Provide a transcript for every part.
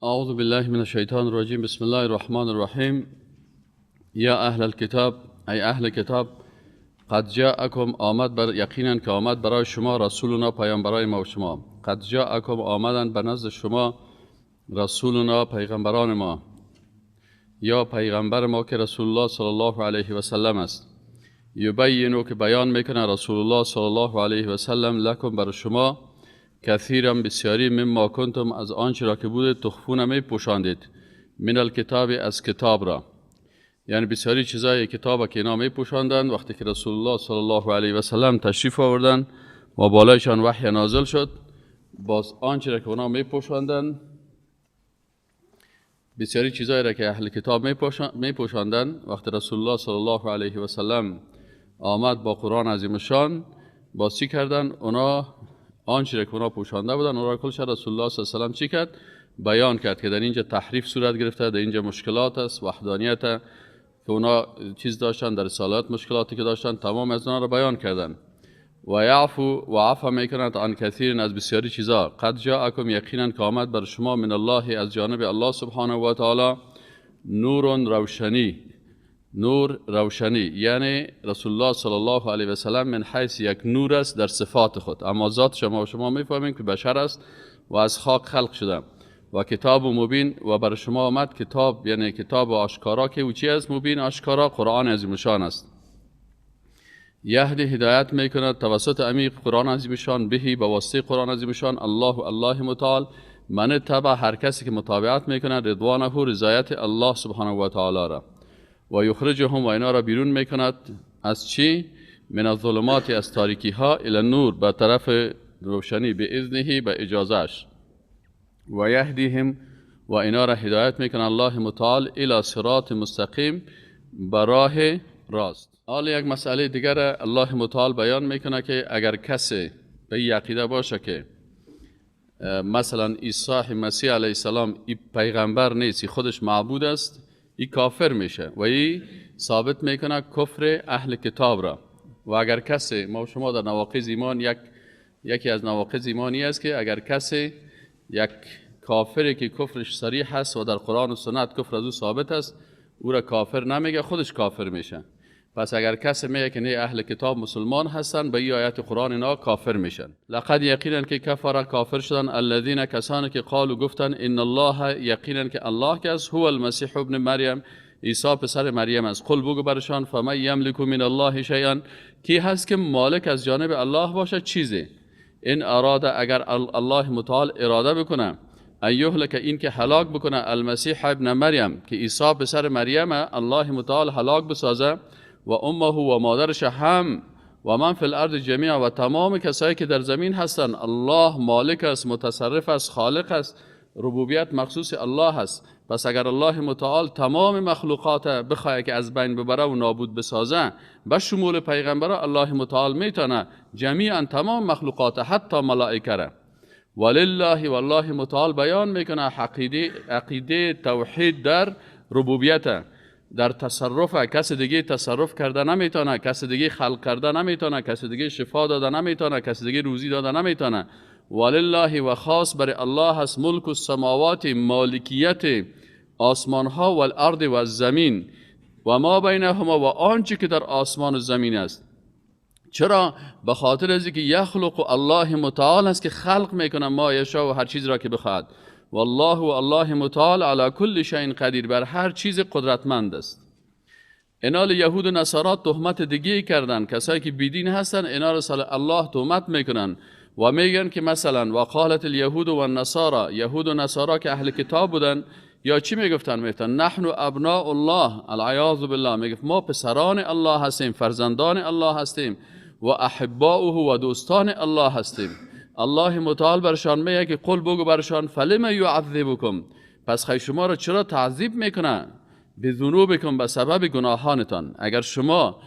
اعوذ بالله من الشیطان الرجیم. بسم الله الرحمن الرحیم. یا اهل الکتاب، ای اهل کتاب، قد جاءکم آمد بر یقینا که آمد برای شما رسولنا پیامبرای ما و شما. قد جاءکم آمدن به نزد شما رسولنا پیغمبران ما یا پیغمبر ما که رسول الله صلی الله علیه و سلم است. یبینو که بیان میکنه رسول الله صلی الله علیه و سلم لکم بر شما کثیرا بسیاری مما کنتم از آنچه را که بوده تخفون می پوشاندید من الکتاب از کتاب را، یعنی بسیاری چیزای کتاب که اینا می پوشاندند. وقتی که رسول الله صلی الله علیه و سلم تشریف آوردن و بالایشان وحی نازل شد، باز آنچه را که اونا می پوشاندند، بسیاری چیزایی را که اهل کتاب می پوشاندند، وقتی رسول الله صلی الله علیه و سلم آمد با قرآن عظیم شان، باز چی کردن؟ اونا آنچه را که اونا پوشانده بودن اونا را کلش رسول الله صلی الله علیه و سلم چی کرد؟ بیان کرد که در اینجا تحریف صورت گرفته، در اینجا مشکلات است، وحدانیت که اونا چیز داشتن، در رسالت مشکلاتی که داشتن تمام از اونا را بیان کردن. و یعفو و عفو میکنند عن کثیر از بسیاری چیزا. قد جاءکم یقینا که آمد بر شما من الله از جانب الله سبحانه و تعالی نور روشنی، نور روشنی، یعنی رسول الله صلی الله علیه و سلم من حیث یک نور است در صفات خود، اما ذات شما و شما میفهمیم که بشر است و از خاک خلق شده. و کتاب مبین و بر شما آمد کتاب، یعنی کتاب آشکارا که او چی است؟ مبین آشکارا، قرآن عظیم شان است. یهدی هدایت میکند توسط عمیق قرآن عظیم شان، بهی به واسطه قرآن عظیم شان، الله الله متعال من تبع هر کسی که متابعت میکند رضوانه رضایت الله سبحانه و تعالی را، و یخرجهم و اینا را بیرون میکند از چی؟ من الظلمات از تاریکی ها الی النور به طرف روشنی، به اذنه به اجازهش. و یهدیهم و اینا را هدایت میکنه الله متعال الی صراط مستقیم به راه راست. حالا یک مسئله دیگر الله متعال بیان میکنه که اگر کسی به این عقیده باشه که مثلا عیسی مسیح علیه السلام ای پیغمبر نیست، خودش معبود است، ای کافر میشه و ای ثابت میکنه کفر اهل کتاب را. و اگر کسی، ما شما در نواقض ایمان یکی از نواقض ایمانی است که اگر کسی یک کافری که کفرش صریح است و در قرآن و سنت کفر از او ثابت است، او را کافر نمیگه، خودش کافر میشه. پس اگر کسی میگه که نه اهل کتاب مسلمان هستن، به این آیت قرآن اینا کافر میشن. لقد یقینا که کفر کافر شدن الذین کسانی که قالوا گفتن ان الله یقینا که الله که است هو المسیح ابن مریم عیسی پسر مریم است. قل بگو برشان فمن یملک من الله شیئا، کی هست که مالک از جانب الله باشه چیزی؟ ان اراد اگر الله متعال اراده بکنه ان یهلک این که هلاک بکنه المسیح ابن مریم که عیسی پسر مریم الله متعال هلاک بسازه، و امه و مادرش هم، و من فی الارض جمیع و تمام کسایی که در زمین هستند. الله مالک است، متصرف است، خالق است، ربوبیت مخصوص الله است. پس اگر الله متعال تمام مخلوقات بخواه که از بین ببره و نابود بسازه به شمول پیغمبره، الله متعال میتونه جمیعا تمام مخلوقات حتی ملائکه را. ولله والله متعال بیان میکنه عقیده توحید در ربوبیت، در تصرف. کس دیگه تصرف کرده نمیتونه، کس دیگه خلق کرده نمیتونه، کس دیگه شفا داده نمیتونه، کس دیگه روزی داده نمیتونه. ولله و خاص بر الله هست ملک السماوات مالکیت آسمان ها و الارض و زمین و ما بینهما و آنچه که در آسمان و زمین است. چرا؟ به خاطر از اینکه یخلق الله متعال است که خلق میکنه ما یشاء و هر چیز را که بخواهد. والله و الله متعال علی کل شیء قدیر، بر هر چیز قدرتمند است. اینال یهود و نصارا تهمت دیگه کردن، کسایی که بیدین هستن اینا را سال الله تهمت میکنن و میگن که مثلا وقالت الیهود و النصارا، یهود و نصارا که اهل کتاب بودن یا چی میگفتن؟ میگفتن نحن ابناء الله العیاذ بالله، میگفت ما پسران الله هستیم، فرزندان الله هستیم و احباؤه و دوستان الله هستیم. الله متعال برشان میگه که قل بگو برشان فلم یعذبکم، پس خی شما را چرا تعذیب میکنه؟ بذنوبکم به سبب گناهانتان. اگر شما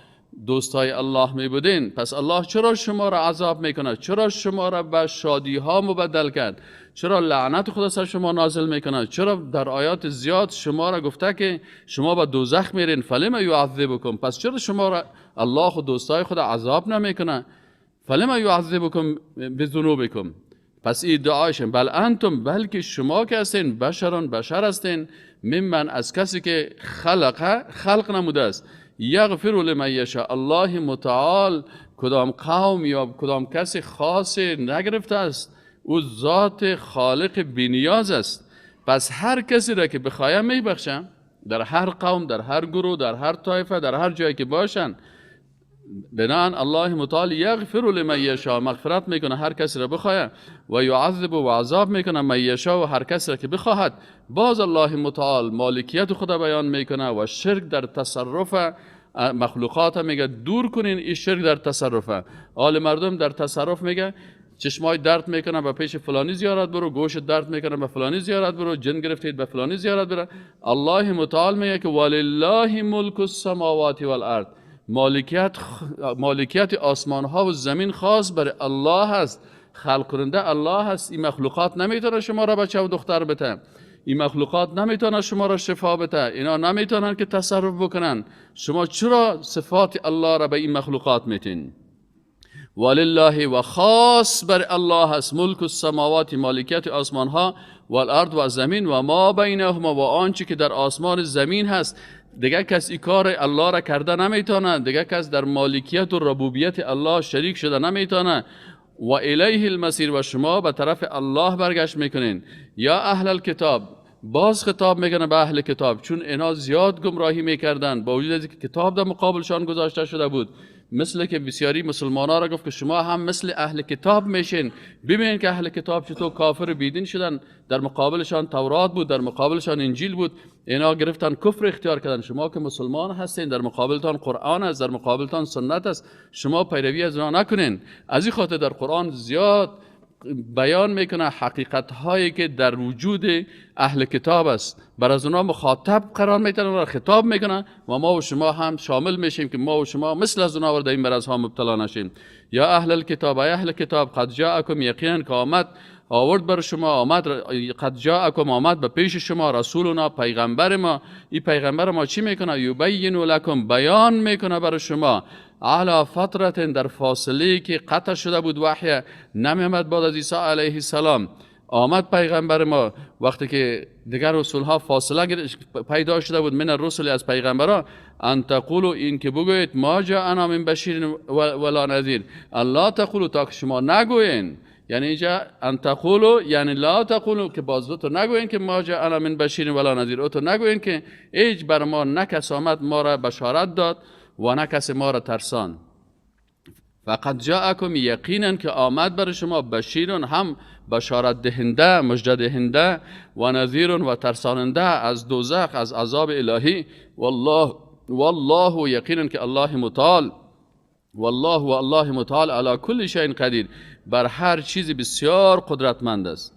دوستای الله می بودین پس الله چرا شما را عذاب میکنه؟ چرا شما را به شادی ها مبدل کرد؟ چرا لعنت خدا سر شما نازل میکنه؟ چرا در آیات زیاد شما را گفته که شما به دوزخ میرین؟ فلم یعذبکم، پس چرا شما را الله و دوستای خدا عذاب نمیکنه؟ فلم یعذبکم بذنوبکم، پس این ادعایشن، بل انتم، بلکه شما که هستین، بشران، بشر هستین، ممن، از کسی که خلق نموده است. یغفر لمن یشاء، الله متعال کدام قوم یا کدام کسی خاص نگرفته است، او ذات خالق بینیاز است. پس هر کسی را که بخوایم میبخشم، در هر قوم، در هر گروه، در هر طایفه، در هر جایی که باشن. بنان الله متعال یغفر لمن یشاء، مغفرت میکنه هر کسی را بخواهد، و یعذب و عذاب میکنه من یشاء و هر کسی را که بخواهد. باز الله متعال مالکیت خدا بیان میکنه و شرک در تصرف مخلوقات میگه دور کنین، این شرک در تصرفه. آل مردم در تصرف میگه چشمای درد میکنه به پیش فلانی زیارت برو، گوش درد میکنه به فلانی زیارت برو، جن گرفتید به فلانی زیارت برو. الله متعال میگه که ولله ملک السماوات والارض، مالکیت آسمان ها و زمین خاص بر الله است، خلق کننده الله است. این مخلوقات نمیتونه شما را بچه و دختر بده، این مخلوقات نمیتونه شما را شفا بده، اینا نمیتونن که تصرف بکنن. شما چرا صفات الله را به این مخلوقات میتین؟ ولله، و خاص بر الله است، ملک السماوات، مالکیت آسمان ها، والارض و زمین، و ما بینهما، و آنچه که در آسمان زمین هست. دیگه کس این کار الله را کرده نمیتونه، دیگه کس در مالکیت و ربوبیت الله شریک شده نمیتونه. و الیه المصیر، و شما به طرف الله برگشت میکنین. یا اهل الکتاب، باز خطاب میکنه به اهل کتاب، چون اینا زیاد گمراهی میکردن با وجود اینکه کتاب در مقابلشان گذاشته شده بود. مثل که بسیاری مسلمان ها را گفت که شما هم مثل اهل کتاب میشین. ببینید که اهل کتاب چطور کافر بیدین شدن، در مقابلشان تورات بود، در مقابلشان انجیل بود، اینا گرفتن کفر اختیار کردن. شما که مسلمان هستین، در مقابلتان قرآن است، در مقابلتان سنت است، شما پیروی از اینا نکنین. از این خاطر در قرآن زیاد بیان میکنه حقیقت هایی که در وجود اهل کتاب است، بر از اونا مخاطب قرار میتن، اونا را خطاب میکنه و ما و شما هم شامل میشیم که ما و شما مثل از اونا در این مرض ها مبتلا نشیم. یا اهل الکتاب، ای اهل کتاب، قد جاءکم، یقینا که آمد، آورد بر شما، آمد، قد جاءکم، آمد به پیش شما، رسولنا، پیغمبر ما. این پیغمبر ما چی میکنه؟ یبین لکم، بیان میکنه بر شما، علی فترة، در فاصله که قطع شده بود وحی، نمیامد بعد از عیسی علیه السلام. آمد پیغمبر ما وقتی که دیگر رسول ها فاصله پیدا شده بود، من الرسل، از پیغمبرها، ان تقولوا، این که بگویید، ما جاءنا من بشیر ولا نذیر، الله تقولوا، تا که شما نگوین. یعنی اینجا ان تقولوا یعنی لا تقولوا، که باز تو نگوین که ما جاءنا من بشیر ولا نذیر، تو نگوین که هیچ بر ما نه کس آمد ما را بشارت داد و نه کس ما را ترسان. فقد جاءکم، یقینا که آمد بر شما، بشیرون، هم بشارت دهنده، مژده دهنده، و نذیرون، و ترساننده از دوزخ، از عذاب الهی. والله، یقینا که الله متعال، والله و الله متعال علی کل شیء قدیر، بر هر چیزی بسیار قدرتمند است.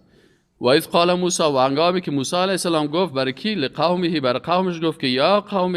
و اذ قال موسی، و هنگامی که موسی علیه السلام گفت بر کی؟ لقومه، بر قومش گفت که یا قوم،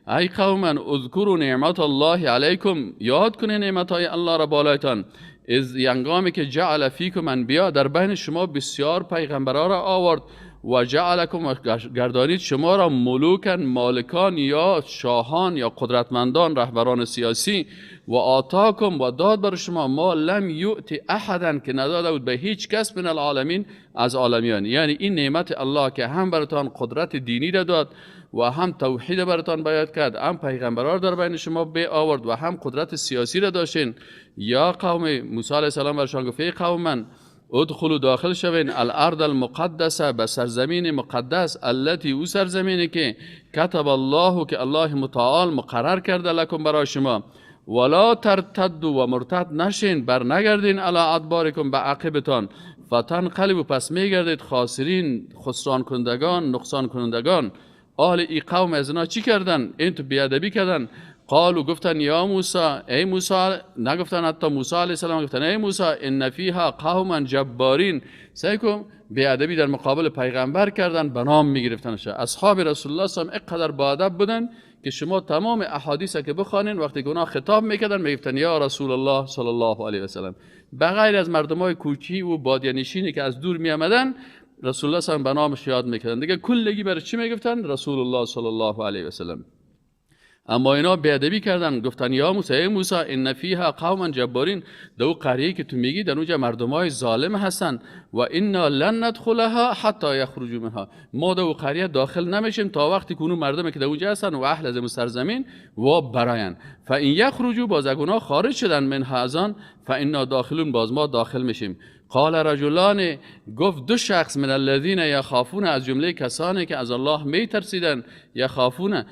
ای قوم من، اذکروا نعمت الله علیکم، یاد کنید نعمت های الله را بالایتان. از هنگامی که جعل فیکم انبیا، در بین شما بسیار پیغمبران را آورد، و جعلکم، گردانید شما را، ملوکن، مالکان یا شاهان یا قدرتمندان، رهبران سیاسی، و آتاکم، و داد بر شما، ما لم یؤت احدا، که نداده بود به هیچ کس، من العالمین، از عالمیان. یعنی این نعمت الله که هم براتان قدرت دینی را داد و هم توحید براتان بیان کرد، هم پیغمبران در بین شما به آورد و هم قدرت سیاسی را داشتین. یا قوم، موسی علیه السلام برشان گفت ای قوم من، ادخلوا، داخل شوین، الارض المقدسه، به سرزمین مقدس، التي، او سرزمینی که، کتب الله، که الله متعال مقرر کرده، لکم، برای شما. ولا ترتدوا، و مرتد نشین، بر نگردین، علی ادبارکم، به عقبتان، فتنقلبوا، پس میگردید، خاسرین، خسران کنندگان، نقصان کنندگان. اهل ای قوم از اینا چی کردن؟ این تو بیادبی کردن. قالوا، گفتن، یا موسی، ای موسی، نگفتن حتی موسی علیه السلام، گفتن ای موسی، ان فیها قوما جبارین. سیل کو بیادبی در مقابل پیغمبر کردن، به نام میگرفتنش. اصحاب رسول الله صلی الله علیه و اینقدر با ادب بودن که شما تمام احادیث که بخوانین، وقتی که اونا خطاب میکردن میگفتن یا رسول الله صلی الله علیه و سلم. بغیر از مردمای کوچی و بادیه نشینی که از دور میآمدن، رسول الله صلی الله علیه و به نامش یاد میکردن. دیگه کلگی برای چی میگفتن؟ رسول الله صلی الله علیه و سلم. اما اینا بیادبی کردن، گفتن یا موسی، ای موسی، ان فیها قوما جبارین، در او قریه که تو میگی در اونجا مردمای ظالم هستن، و انا لن ندخلها حتی یخرجوا منها، ما در او قریه داخل نمیشیم تا وقتی که اون مردمی که در اونجا هستن و اهل از سرزمین و براین، فان یخرجوا، باز اگه اونا خارج شدن، منها از آن، فانا داخلون، باز ما داخل میشیم. قال رجلان، گفت دو شخص، من الذین یخافون، از جمله کسانی که از الله میترسیدن، یخافون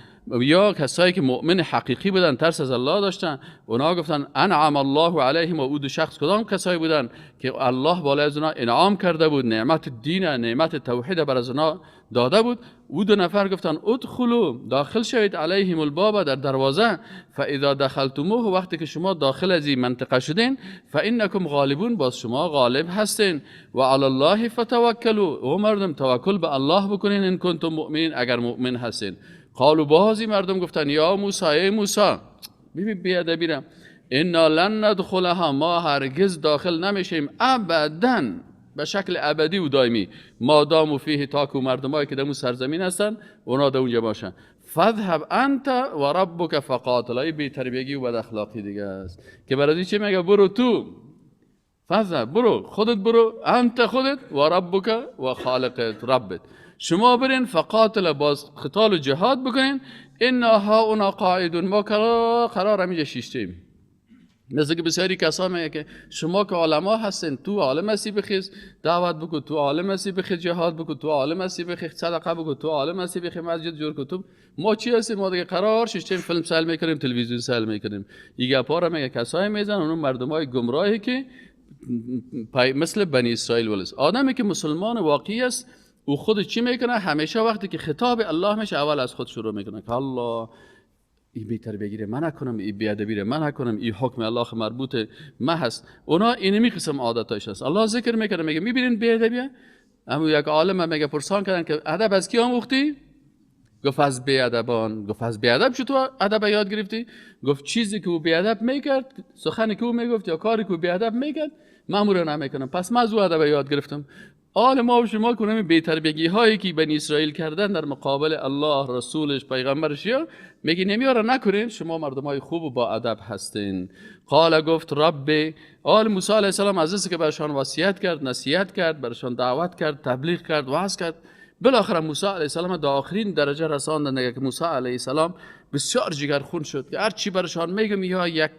یا کسایی که مؤمن حقیقی بودن، ترس از الله داشتن، اونا گفتن انعم الله علیهم، و او دو شخص کدام کسایی بودن که الله بالای از اونا انعام کرده بود، نعمت دین، نعمت توحید بر از اونا داده بود. او دو نفر گفتن ادخلوا، داخل شوید، علیهم الباب، در دروازه، فاذا دخلتموه، وقتی که شما داخل از این منطقه شدین، فانکم غالبون، باز شما غالب هستین، و علی الله فتوکلوا، او مردم توکل به الله بکنین، ان کنتم مؤمنین، اگر مؤمن هستین. قالوا، بازی مردم گفتن یا موسی، ای موسی، ببین بیادبی را، انا لن ندخلها، ما هرگز داخل نمیشیم ابدا، به شکل ابدی و دائمی، ما داموا فیه، تا که مردمایی که در اون سرزمین هستن اونا در اونجا باشن. فاذهب انت و ربک فقاتلا، این بی تربیگی و بد اخلاقی دیگه است که برای چی میگه برو تو، فاذهب، برو خودت، برو انت خودت، و ربک و خالقت، ربت، شما برین، فقاتل، باز قتال و جهاد بکنین، انا هاونا قاعدون، ما قرار همینجا شیشتیم. مثل که بسیاری کسا میگه که شما که علما هستین، تو عالم هستی بخیز دعوت بکن، تو عالم هستی بخیز جهاد بکن، تو عالم هستی بخیز صدقه بکن، تو عالم هستی بخیز مسجد جور کن، تو ما چی هستیم؟ ما دیگه قرار شیشتیم، فیلم سیل میکنیم، تلویزیون سیل میکنیم. این گپا را میگه کسایی میزن اون مردمای گمراهی که مثل بنی اسرائیل ولس. آدمی که مسلمان واقعی است او خود چی میکنه؟ همیشه وقتی که خطاب الله میشه اول از خود شروع میکنه که الله این بی‌تربیگی بگیره من نکنم، این بی‌ادبی من نکنم، این حکم الله مربوط ما هست. اونا اینمی قسم عادتایش هست. الله ذکر میکنه، میگه میبینین بی‌ادبیه؟ اما یک عالم میگه پرسان کردن که ادب از کی آموختی؟ گفت از بی‌ادبان. گفت از بی‌ادب چطور ادب یاد گرفتی؟ گفت چیزی که او بی‌ادب میکرد، سخنی که او میگفت یا کاری که او بی‌ادب میکرد، من رو نمیکنم، پس من از او ادب یاد گرفتم. آل ما و شما کنیم بی‌تربیگی هایی که بنی اسرائیل کردن در مقابل الله، رسولش، پیغمبرش، یا میگه نمیاره نکنین، شما مردمای خوب و با ادب هستین. قال، گفت رب، آل موسی علیه السلام از که برشان وصیت کرد، نصیحت کرد، برشان دعوت کرد، تبلیغ کرد، وعظ کرد، بالاخره موسی علیه السلام در آخرین درجه رساندن که موسی علیه السلام بسیار جگرخون شد که هر چی برشان میگم یا یک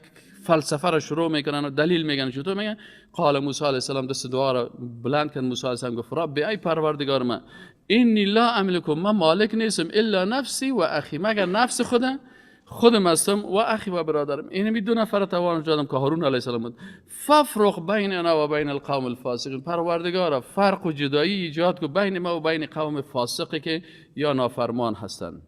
فلسفه را شروع میکنن و دلیل میگن، چطور میگن. قال موسی علیه السلام، دست دعا را بلند کرد موسی علیه السلام، گفت رب، ای پروردگار من، انی لا املک، من مالک نیستم، الا نفسی و اخی، مگر نفس خودم، خودم هستم، و اخی و برادرم، اینمی دو نفر توان دادم که هارون علیه السلام بود. فافرق بیننا و بین القوم الفاسقین، پروردگارا فرق و جدایی ایجاد کن بین ما و بین قوم فاسقی که یا نافرمان هستند.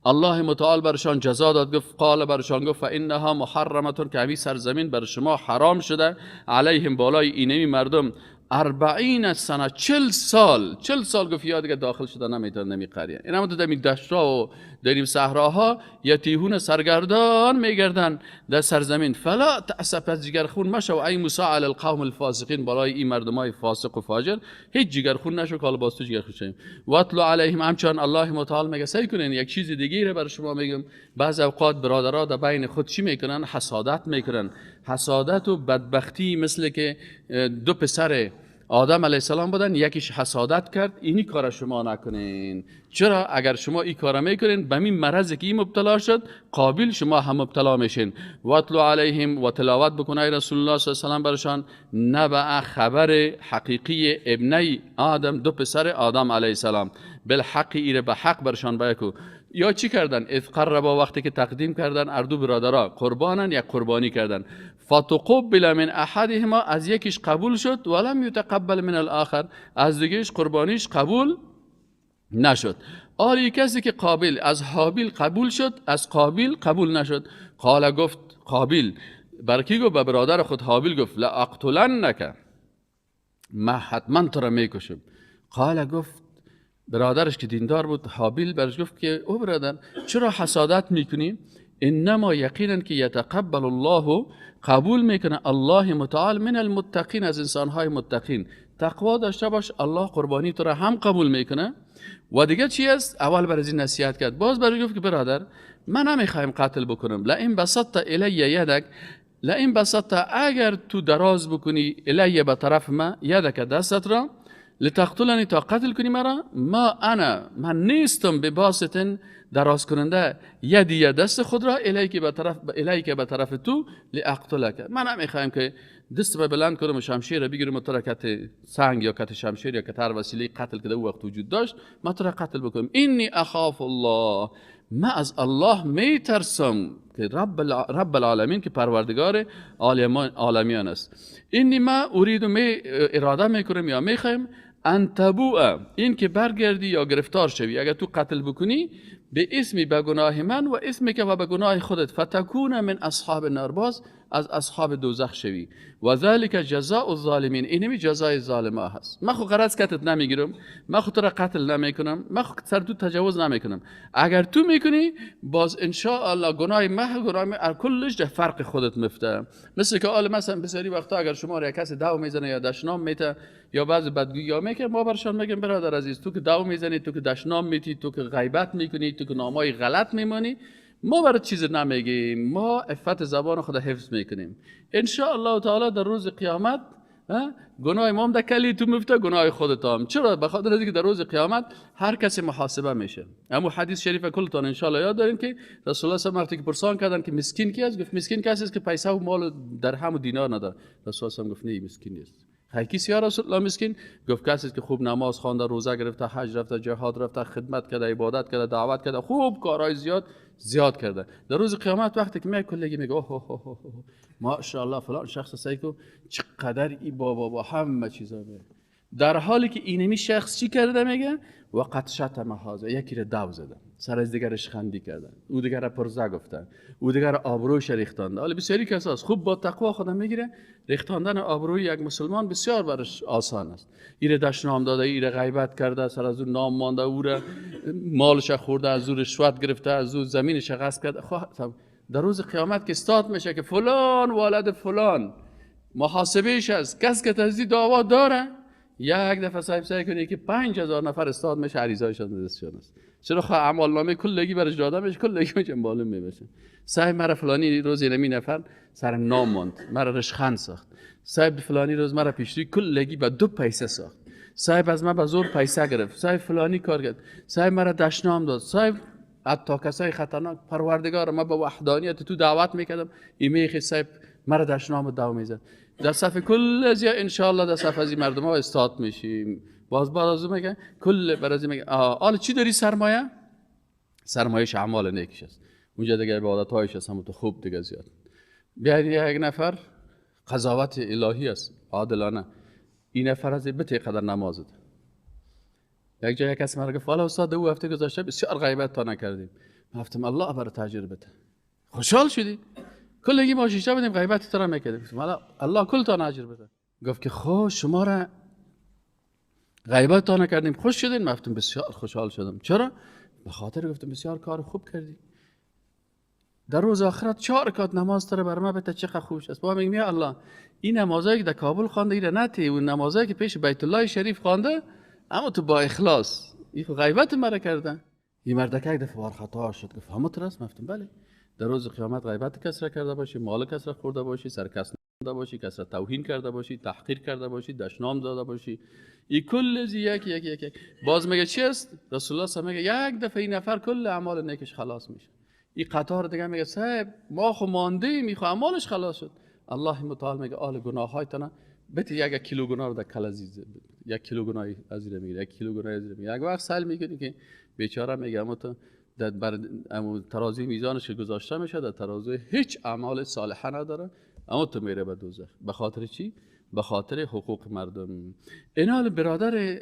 الله متعال برشان جزا داد، گفت قال، برشان گفت فانها محرمه، که همی سرزمین بر شما حرام شده، علیهم، بالای اینمی مردم، 40 سنه، 40 سال، 40 سال گفت یا دیگه داخل شده نمیتونه نمی قریه. این هم تو در دشت‌ها و در این صحراها یتیهون، سرگردان میگردن در سرزمین. فلا تأس، پس جگرخون مشو ای موسی، علی القوم الفاسقین، بالای این مردمای فاسق و فاجر هیچ جگرخون نشو که حالا باز تو جگرخون شیم. واتلو علیهم، همچنان الله متعال میگه سعی کنین یک چیز دیگه رو برای شما میگم. بعض اوقات برادرها در بین خود چی میکنن؟ حسادت میکنن. حسادت و بدبختی، مثل که دو پسر آدم علیه السلام بودن، یکیش حسادت کرد، اینی کار شما نکنین. چرا؟ اگر شما این کار میکنین به این مرض که این مبتلا شد قابیل، شما هم مبتلا میشین. واتلو علیهم، و تلاوت بکن ای رسول الله صلی الله علیه و سلم برشان، نبأ، خبر حقیقی، ابنی آدم، دو پسر آدم علیه السلام، بالحق، ایره به حق برشان بگو. یا چی کردن؟ اذ قربا، وقتی که تقدیم کردن اردو برادرا قربانن، یک قربانی کردن. فتقبل من احدهما، از یکیش قبول شد، ولم یتقبل من الاخر، از دیگهش قربانیش قبول نشد. آری کسی که قابل، از حابیل قبول شد، از قابیل قبول نشد. قال، گفت قابیل، بر کی گفت؟ به برادر خود حابیل گفت لاقتلنک، ما حتما تو را میکشم. قال، گفت برادرش که دیندار بود حابیل، برش گفت که او برادر چرا حسادت میکنی؟ انما، یقینا که یتقبل الله، قبول میکنه الله متعال، من المتقین، از انسانهای متقین. تقوا داشته باش، الله قربانی تو را هم قبول میکنه. و دیگه چی است؟ اول بر از این نصیحت کرد، باز برای گفت که برادر من نمیخوایم قتل بکنم. لئن بسطت الی یدک، لئن بسطت اگر تو دراز بکنی الی به طرف ما، یدک دستت را، لتقتلنی تا قتل کنی مرا، ما انا من نیستم به باسطن دراز کننده یدی دست خود را الیک به طرف، الیک به طرف تو، لاقتلک. من نمیخوایم که دست به بلند کنم و شمشیر را بگیرم و تو را کت سنگ یا کت شمشیر یا کت هر وسیله قتل که در وقت وجود داشت ما تو را قتل بکنم. اینی اخاف الله، ما از الله میترسم که رب العالمین که پروردگار عالمیان است. اینی ما اريد می اراده میکنم یا میخوایم ان تبوء، این که برگردی یا گرفتار شوی اگر تو قتل بکنی، به اسمی به گناه من و اسمی که و به گناه خودت، فتکون من اصحاب النار، باز از اصحاب دوزخ شوی. و ذلک جزاء الظالمین، اینمی جزای ظالما هست. من خو غرض کتت نمیگیرم، من خو تو را قتل نمیکنم، من خو سر تو تجاوز نمیکنم. اگر تو میکنی باز ان شاء الله گناه من گناه من کلش در فرق خودت مفته. مثل که آل مثلا بسیاری وقتا اگر شما را کسی دعو میزنه یا دشنام میته یا بعض بدگویی ها میکنه، ما برشان میگیم برادر عزیز تو که دعو میزنی، تو که دشنام میتی، تو که غیبت میکنی، تو که نامای غلط میمانی، ما برای چیز نمیگیم، ما عفت زبان خود حفظ میکنیم. ان شاء الله تعالی در روز قیامت گناه ما هم در کلی تو مفته، گناه خودت هم. چرا؟ به خاطر اینکه در روز قیامت هر کسی محاسبه میشه. اما حدیث شریف کلتان ان شاء الله یاد دارین که رسول الله صلی الله علیه و وقتی که پرسان کردن که مسکین کی است، گفت مسکین کسی است که پیسه و مال درهم و دینار نداره. رسول الله گفت نه مسکین نیست. کیست یا رسول الله مسکین؟ گفت کسی که خوب نماز خوانده، روزه گرفته، حج رفته، جهاد رفته، خدمت کرده، عبادت کرده، دعوت کرده، خوب کارهای زیاد کرده. در روز قیامت وقتی که میاد کلگی میگه اوه اوه اوه ماشاءالله فلان شخص سیکو چقدر ای بابا با همه چیزا میگه، در حالی که اینمی شخص چی کرده؟ میگه وقد شتم هذا، یکی را دو زده، سر از دیگرش خندی کرده، او دیگر را پرزه گفته، او دیگر آبرویش ریختانده. حالا بسیاری کساست خوب با تقوا خودم میگیره، ریختاندن آبروی یک مسلمان بسیار برش آسان است. ایره دشنام داده، ایره غیبت کرده، سر از او نام مانده، او را مالش خورده، از او رشوت گرفته، از او زمینش غصب کرده. در روز قیامت که استاد میشه که فلان ولد فلان محاسبهش است، کس که تزدی دعوا داره، یک دفعه صاحب سعی کنه که 5000 نفر استاد میشه عریضایشان دستشان است. چرا خو اعمال نامه کلگی برش داده میشه، کلگی میشه معلوم میشه. صاحب مرا فلانی روز اینمی نفر سر نام ماند، مرا رشخند ساخت. صاحب فلانی روز مرا پیشری کلگی با 2 پیسه ساخت. صاحب از من به زور پیسه گرفت. صاحب فلانی کار کرد. صاحب مرا دشنام داد. صاحب حتی کسای خطرناک، پروردگار ما به وحدانیت تو دعوت میکردم، ایمیخ صاحب مرا دشنام دعو میزد. در صف کل از ان شاء الله در صف از این مردم ها استاد میشیم. باز بعد از میگه کل برازی میگه آل چی داری سرمایه؟ سرمایهش اعمال نیکش است. اونجا دیگه عبادت هایش است، هم تو خوب دیگه زیاد. بیاید یک نفر قضاوت الهی است عادلانه، این نفر از بته قدر نماز ده. یک جای کس مرا گفت والا استاد او هفته گذشته بسیار غیبت تا نکردیم. گفتم الله برای تاجر بده. خوشحال شدی؟ کلگی ما شیشه بودیم غیبت تو را میکردیم. گفتم الله کل تا اجر بده. گفت که خب شما را غیبت تا نکردیم خوش شدین؟ گفتم بسیار خوشحال شدم. چرا؟ به خاطر گفتم بسیار کار خوب کردی. در روز آخرت 4 رکعت نماز تر بر ما بته چقدر خوش است. بابا میگم یا الله این نمازایی که در کابل خوانده ایره نتی، اون نمازایی که پیش بیت الله شریف خوانده اما تو با اخلاص این غیبت مرا کردن. این مردک یک دفعه وار خطا شد، گفت همه ترس؟ گفتم بله. در روز قیامت غیبت کس را کرده باشی، مال کس را خورده باشی، سر کس نده باشی، کس را توهین کرده باشی، تحقیر کرده باشی، دشنام داده باشی، این کل از یک یک یک یک. باز میگه چی است؟ رسول الله صلی میگه یک دفعه این نفر کل اعمال نیکش خلاص میشه. این قطار دیگه میگه صاحب ما خو مانده ایم، خو اعمالش خلاص شد. الله متعال میگه آل گناهایتان بته یک کیلو گناه رو در کل عزیز، 1 کیلو گناه از این میگیره، 1 کیلو گناه از این میگیره. یک وقت سال میگه که بیچاره میگه اما تو در بر ترازوی میزانش که گذاشته میشه در ترازوی هیچ اعمال صالحه نداره، اما تو میره به دوزخ. به خاطر چی؟ به خاطر حقوق مردم. اینال برادر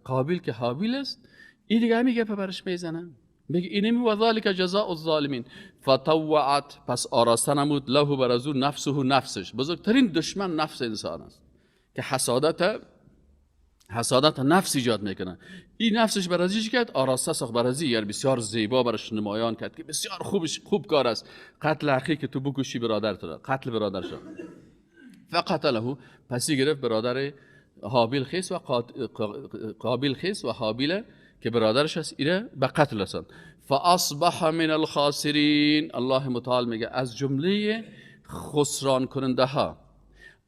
قابیل که حابیل است، این دیگه همین گپ برش میزنه، میگه اینمی و ذالک جزاء الظالمین. فطوعت، پس آراسته نمود، له بر از او نفسه نفسش. بزرگترین دشمن نفس انسان است که حسادت نفس ایجاد میکنه. این نفسش بر ازی کرد، آراسته ساخت بر ازی، یعنی بسیار زیبا برش نمایان کرد که بسیار خوب کار است. قتل اخی که تو بکشی برادر تو، قتل برادر شد. فقتله، پسی گرفت برادر هابیل خیس و قابیل خیس و هابیل که برادرش است ایره به قتل رساند. فاصبح من الخاسرین، الله متعال میگه از جمله خسران کننده ها.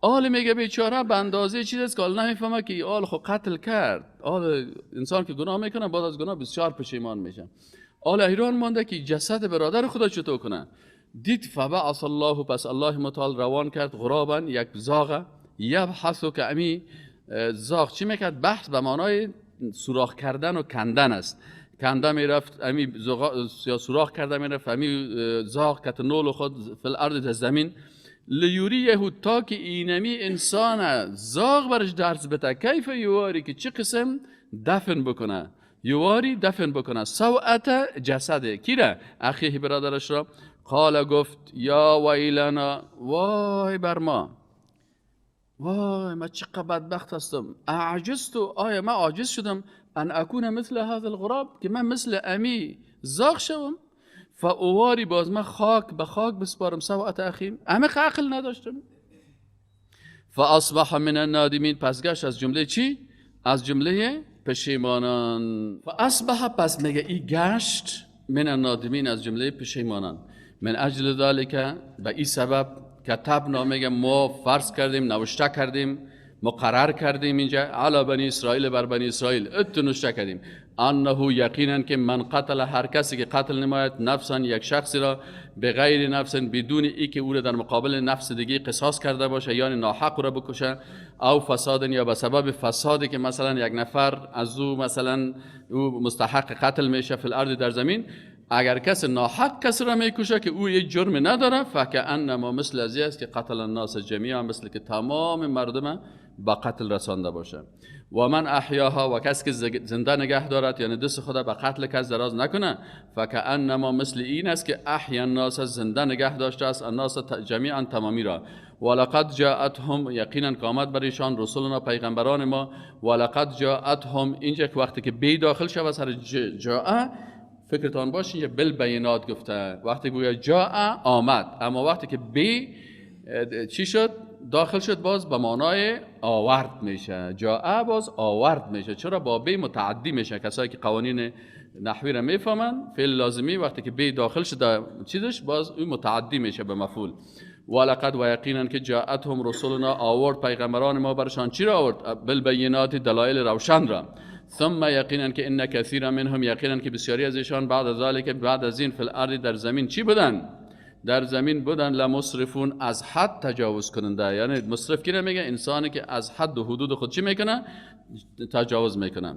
آل میگه بیچاره به اندازه چیز است که آل نمیفهمه که آل خو قتل کرد. آل انسان که گناه میکنه بعد از گناه بسیار پشیمان میشه. آل حیران مانده که جسد برادر خدا چطور کنه. دید فبعث الله، پس الله متعال روان کرد غرابا، یک زاغ، یبحث، که امی زاغ چی میکرد؟ بحث به معنای سوراخ کردن و کندن است. کنده میرفت امی یا سوراخ کرده میرفت امی زاغ کت نول خود فی الارض در زمین، لیوریه، تا که اینمی انسان زاغ برش درس بده، کیف یواری، که چه قسم دفن بکنه، یواری دفن بکنه، سوءت جسد کیره؟ اخیه برادرش را. قال گفت یا ویلنا، وای بر ما، وای ما چقدر بدبخت هستم. اعجزت، آیا من عاجز شدم، ان اکون مثل هذا الغراب، که من مثل امی زاغ شوم، فاواری، باز من خاک به خاک بسپارم، سوءت اخیم، امی عقل نداشتم. فاصبح من النادمین، پس گشت از جمله چی؟ از جمله پشیمانان. فاصبح، پس میگه ای گشت، من النادمین، از جمله پشیمانان. من اجل ذلک، به این سبب، کتبنا، میگه ما فرض کردیم، نوشته کردیم، مقرر کردیم اینجا، علی بنی اسرائیل، بر بنی اسرائیل ات نوشته کردیم، انه یقینا که من قتل، هر کسی که قتل نماید، نفسا، یک شخصی را، به غیر نفس، بدون ای که او را در مقابل نفس دیگه قصاص کرده باشه، یعنی ناحق را بکشه، او فساد، یا به سبب فسادی که مثلا یک نفر از او مثلا او مستحق قتل میشه، فی الارض در زمین، اگر کس ناحق کس را میکشه که او یک جرم نداره، فکأنما مثل از است که قتل الناس جمیعا، مثل که تمام مردم با قتل رسانده باشه. و من احیاها، و کس که زنده نگه دارد، یعنی دست خدا به قتل کس دراز نکنه، فکأنما مثل این است که احیا الناس، زنده نگه داشته است، الناس جمیعا، تمامی را. ولقد جاءتهم، یقینا که آمد برایشان، رسولنا، پیغمبران ما. ولقد جاءتهم، اینجا که وقتی که بی داخل شود سر جاء، فکرتان باشه اینجا بالبینات گفته. وقتی گویا جاء آمد، اما وقتی که بی چی شد داخل شد، باز به معنای آورد میشه. جاء باز آورد میشه. چرا؟ با بی متعدی میشه. کسایی که قوانین نحوی را میفهمن، فعل لازمی وقتی که بی داخل شده چیزش، باز او متعدی میشه به مفعول. ولقد، و یقینا که جاءتهم رسولنا، آورد پیغمبران ما برشان چی را آورد؟ بالبینات، دلایل روشن را. ثم یقینا که ان کثیرا منهم، یقینا که بسیاری از ایشان، بعد از ذلک، بعد از این، فی الارض در زمین چی بودن؟ در زمین بودن، لمسرفون، از حد تجاوز کننده. یعنی مصرف کی میگه؟ انسانی که از حد و حدود خود چی میکنه؟ تجاوز میکنه.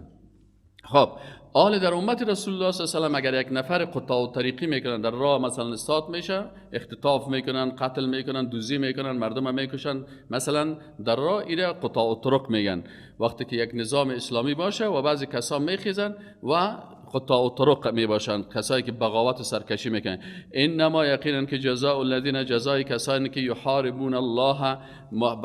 خب آل در امت رسول الله صلی الله علیه و سلم اگر یک نفر قطاع طریقی میکنن، در راه مثلا استاد میشه، اختطاف میکنن، قتل میکنن، دزدی میکنن، مردم میکشن، مثلا در راه، ایره قطاع طرق میگن. وقتی که یک نظام اسلامی باشه و بعضی کسا میخیزن و قطاع طرق می باشند، کسایی که بغاوت و سرکشی میکنن. انما یقینا که جزاء الذین، جزای کسانی که یحاربون الله،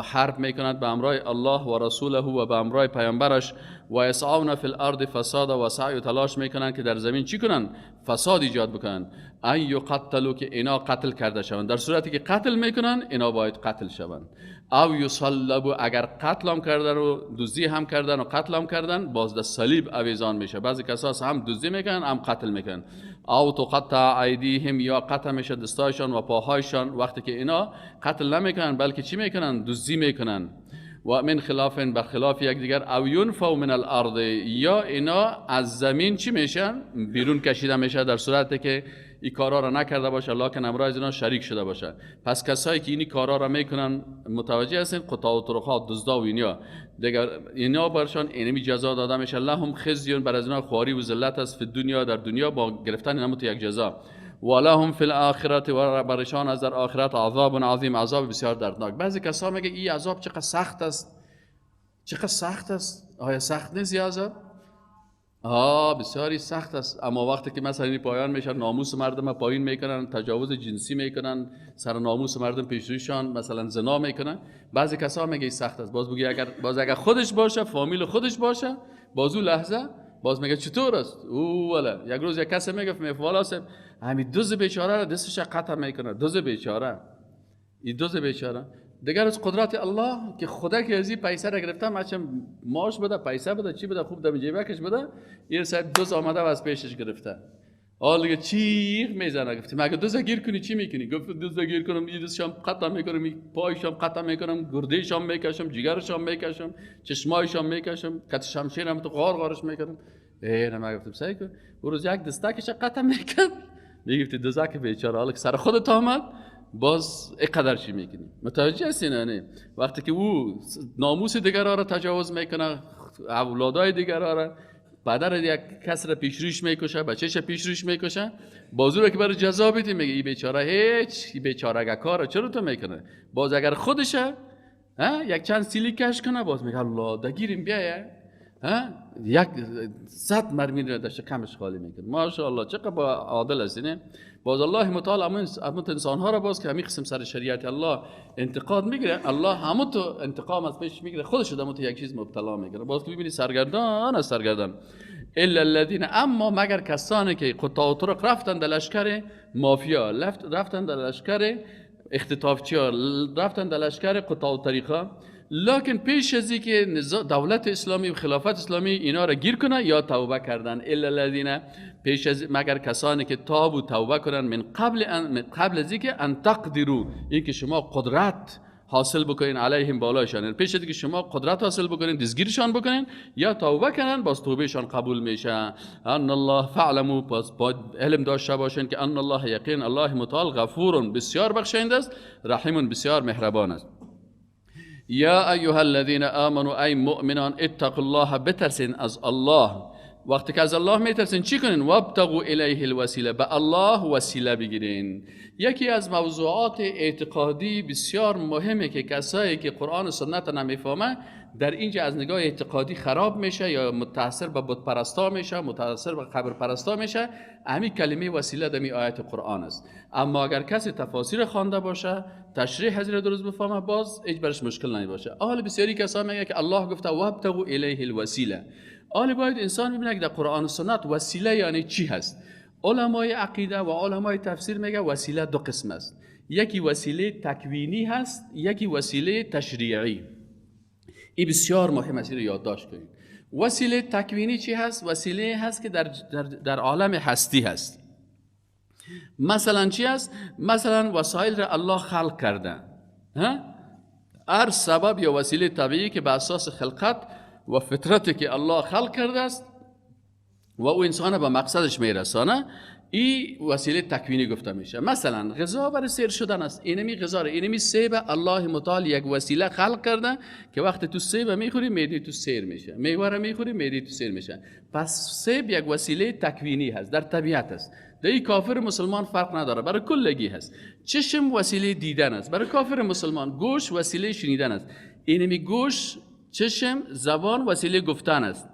حرب میکنند به امرای الله و رسوله و به امرای پیامبرش، و یسعون فی الارض فساد، و سعی و تلاش میکنند که در زمین چی کنن؟ فساد ایجاد بکنن. ان یقتلوا، که اینا قتل کرده شوند. در صورتی که قتل میکنن اینا باید قتل شوند. او یصلبوا، اگر قتل هم کردن و دزدی هم کردن و قتل هم کردن، باز در صلیب آویزان میشه. بعضی کسا هم دزدی میکنن هم قتل میکنن. او تقطع ایدیهم، یا قطع میشه دستایشان و پاهایشان. وقتی که اینا قتل نمیکنن بلکه چی میکنن؟ دزدی میکنن. و من خلاف، برخلاف یکدیگر، او ینفوا من الارض، یا اینا از زمین چی میشن؟ بیرون کشیده میشه، در صورتی که این کارا را نکرده باشه، لکن امرای از اینا شریک شده باشه. پس کسایی که این کارا را میکنن، متوجه هستین، قطاع و طرقات، دزدا و اینا دیگر، اینا برشان اینمی جزا داده میشه. لهم خزی، بر از اینا خواری و ذلت است، فی دنیا، در دنیا، با گرفتن نموت یک جزا. ولهم فی الاخرة، و برشان از در آخرت، عذاب عظیم، عذاب بسیار دردناک. بعضی کسا میگه این عذاب چقدر سخت است، چقدر سخت است. آیا سخت نیست عذاب؟ بسیاری سخت است. اما وقتی که مثلا این پایان میشن، ناموس مردم پایین میکنن، تجاوز جنسی میکنن، سر ناموس مردم پیشرویشان مثلا زنا میکنن، بعضی کسا میگه سخت است. باز بگی اگر باز اگر خودش باشه، فامیل خودش باشه، باز اون لحظه باز میگه چطور است؟ او والا یک روز یک کسی میگفت میفوالا صاحب همین دوز بیچاره را دستش قطع میکنه، دوز بیچاره، این دوز بیچاره دیگر از قدرت الله که خدا که از این پیسه را گرفته، مچم ماش بده، پیسه بده، چی بده، خوب دم جیبکش بده، این صاحب دوز آمده و از پیشش گرفته. حالا دیگه چیغ میزنه، گفتیم اگه دوز گیر کنی چی میکنی؟ گفت دوز گیر کنم این دستشم قطع میکنم، پایشم قطع میکنم، گردهشم میکشم، جگرشم میکشم، چشمایشم میکشم، کت شمشیرم تو غار غارش میکنم. ای نه، گفتم سعی کن اون روز یک دستکش قطع میکرد، میگفتی دوزک بیچاره حالا که سر خودت آمد باز اینقدر چی میکنی؟ متوجه هستی نه؟ وقتی که او ناموس دیگرها را تجاوز میکنه، اولادای دیگرها را، پدر یک کس را پیش روش میکشه، بچه‌ش پیش روش میکشه، بازو را که برای جزا بدی میگه ای بیچاره هیچ، ای بیچاره کارا چرا تو میکنه؟ باز اگر خودشه یک چند سیلی کش کنه، باز میگه الله دگیریم بیایه، یک 100 مرمی را در شکمش خالی میکنه. ماشاءالله چقدر با عادل است. نه باز الله متعال همون انسان ها را باز که همین قسم سر شریعت الله انتقاد میگیره، الله همون تو انتقام از پیش میگیره، خودش دمو تو یک چیز مبتلا میگیره. باز که میبینی سرگردان از سرگردان. الا الذین، اما مگر کسانی که قطاع طرق رفتن در لشکر مافیا، رفتن در لشکر اختطافچی ها، رفتن در لشکر قطاع طریقه، لکن پیش از اینکه دولت اسلامی و خلافت اسلامی اینا را گیر کنه یا توبه کردن. الا الذین، پیش از مگر کسانی که تاب و توبه کنن، من قبل از اینکه ان تقدروا، اینکه شما قدرت حاصل بکنین علیهم بالایشان، پیش از اینکه شما قدرت حاصل بکنین دستگیرشان بکنین یا توبه کنن، باز توبهشان قبول میشه. ان الله فعلموا، باز باید علم داشته باشین که ان الله یقین الله متعال غفور بسیار بخشنده است، رحیم بسیار مهربان است. یا ایها الذین آمنوا، ای مؤمنان، اتقوا الله، بترسین از الله. وقتی که از الله میترسین چی کنین؟ وابتغوا الیه الوسیله، به الله وسیله بگیرین. یکی از موضوعات اعتقادی بسیار مهمه که کسایی که قرآن و سنت نمیفهمه در اینجا از نگاه اعتقادی خراب میشه یا متاثر به بت پرستا میشه، متاثر به قبر پرستا میشه، همین کلمه وسیله در آیت قرآن است. اما اگر کسی تفاسیر خوانده باشه، تشریح از درست بفهمه، باز هیچ برش مشکل نمیباشه. اهل بسیاری کسا میگه که الله گفته وابتغوا الیه الوسیله. اهل باید انسان ببینه که در قرآن و سنت وسیله یعنی چی هست. علمای عقیده و علمای تفسیر میگه وسیله دو قسم است، یکی وسیله تکوینی هست، یکی وسیله تشریعی. این بسیار مهم است، یادداشت کنید. وسیله تکوینی چی هست؟ وسیله هست که در عالم هستی هست. مثلا چی هست؟ مثلا وسایل را الله خلق کرده. هر سبب یا وسیله طبیعی که به اساس خلقت و فطرتی که الله خلق کرده است و او انسان به مقصدش میرسانه، این وسیله تکوینی گفته میشه. مثلا غذا برای سیر شدن است، اینمی غذا را، اینمی سیب الله متعال یک وسیله خلق کرده که وقتی تو سیب میخوری معده تو سیر میشه، میوه را میخوری معده تو سیر میشه. پس سیب یک وسیله تکوینی هست، در طبیعت است. در این کافر مسلمان فرق نداره، برای کلگی هست. چشم وسیله دیدن است برای کافر مسلمان، گوش وسیله شنیدن است. اینمی گوش، چشم، زبان وسیله گفتن است.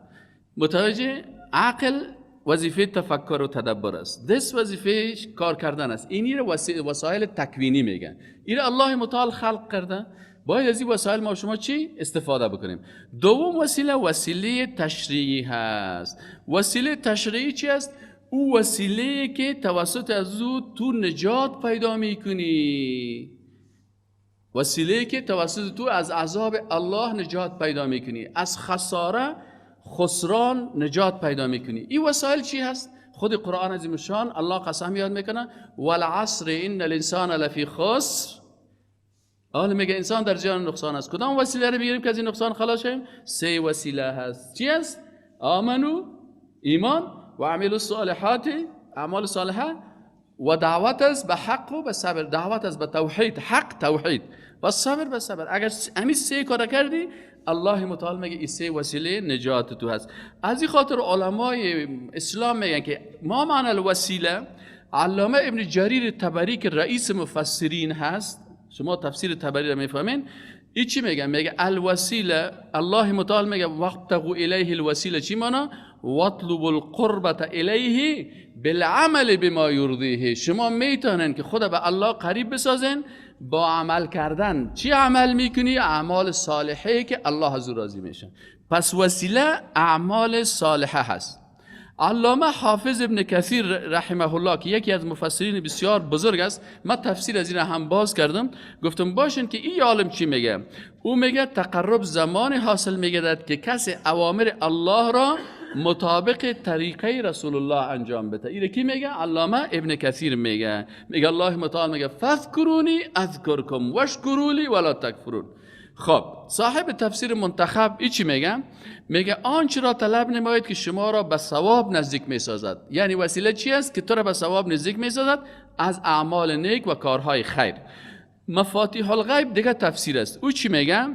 متوجه؟ عقل وظیفه تفکر و تدبر است، دست وظیفه کار کردن است. اینی را وسایل تکوینی میگن. این الله متعال خلق کرده، باید از این وسایل ما شما چی استفاده بکنیم. دوم وسیله، وسیله تشریعی هست. وسیله تشریعی چی است؟ او وسیله که توسط از او تو نجات پیدا میکنی، وسیله که توسط تو از عذاب الله نجات پیدا میکنی، از خساره خسران نجات پیدا میکنی. این وسایل چی هست؟ خود قرآن عظیم الشان الله قسم یاد میکنه، والعصر ان الانسان لفی خسر. حالا میگه انسان در زیان نقصان است. کدام وسیله رو بگیریم که از این نقصان خلاص شیم؟ سه وسیله هست. چی هست؟ آمنو، ایمان، و عملوا الصالحات، اعمال صالحه، و دعوت است به حق و به صبر. دعوت است به توحید، حق توحید، و صبر به صبر. اگر همین سه کار کردی، الله متعال میگه این سه وسیله نجات تو هست. از این خاطر علمای اسلام میگن که ما معنی الوسیله، علامه ابن جریر طبری که رئیس مفسرین هست، شما تفسیر طبری را میفهمین، این چی میگه؟ میگه الوسیله، الله متعال میگه وابتغوا الیه الوسیله، چی معنی؟ واطلبوا القربة الیه بالعمل بما یرضیه. شما میتونن که خدا به الله قریب بسازن با عمل کردن. چی عمل میکنی؟ اعمال صالحه که الله از او راضی میشه. پس وسیله اعمال صالحه هست. علامه حافظ ابن کثیر رحمه الله که یکی از مفسرین بسیار بزرگ است، من تفسیر از این هم باز کردم، گفتم باشین که این عالم چی میگه. او میگه تقرب زمان حاصل میگردد که کسی اوامر الله را مطابق طریقه رسول الله انجام بده. اینو کی میگه؟ علامه ابن کثیر میگه. میگه الله متعال میگه فذکرونی اذکرکم واشکروا لی ولا تکفرون. خب صاحب تفسیر منتخب ای چی میگه؟ میگه آنچه را طلب نمایید که شما را به ثواب نزدیک میسازد. یعنی وسیله چی است که تو را به ثواب نزدیک میسازد؟ از اعمال نیک و کارهای خیر. مفاتیح الغیب دیگه تفسیر است. او چی میگه؟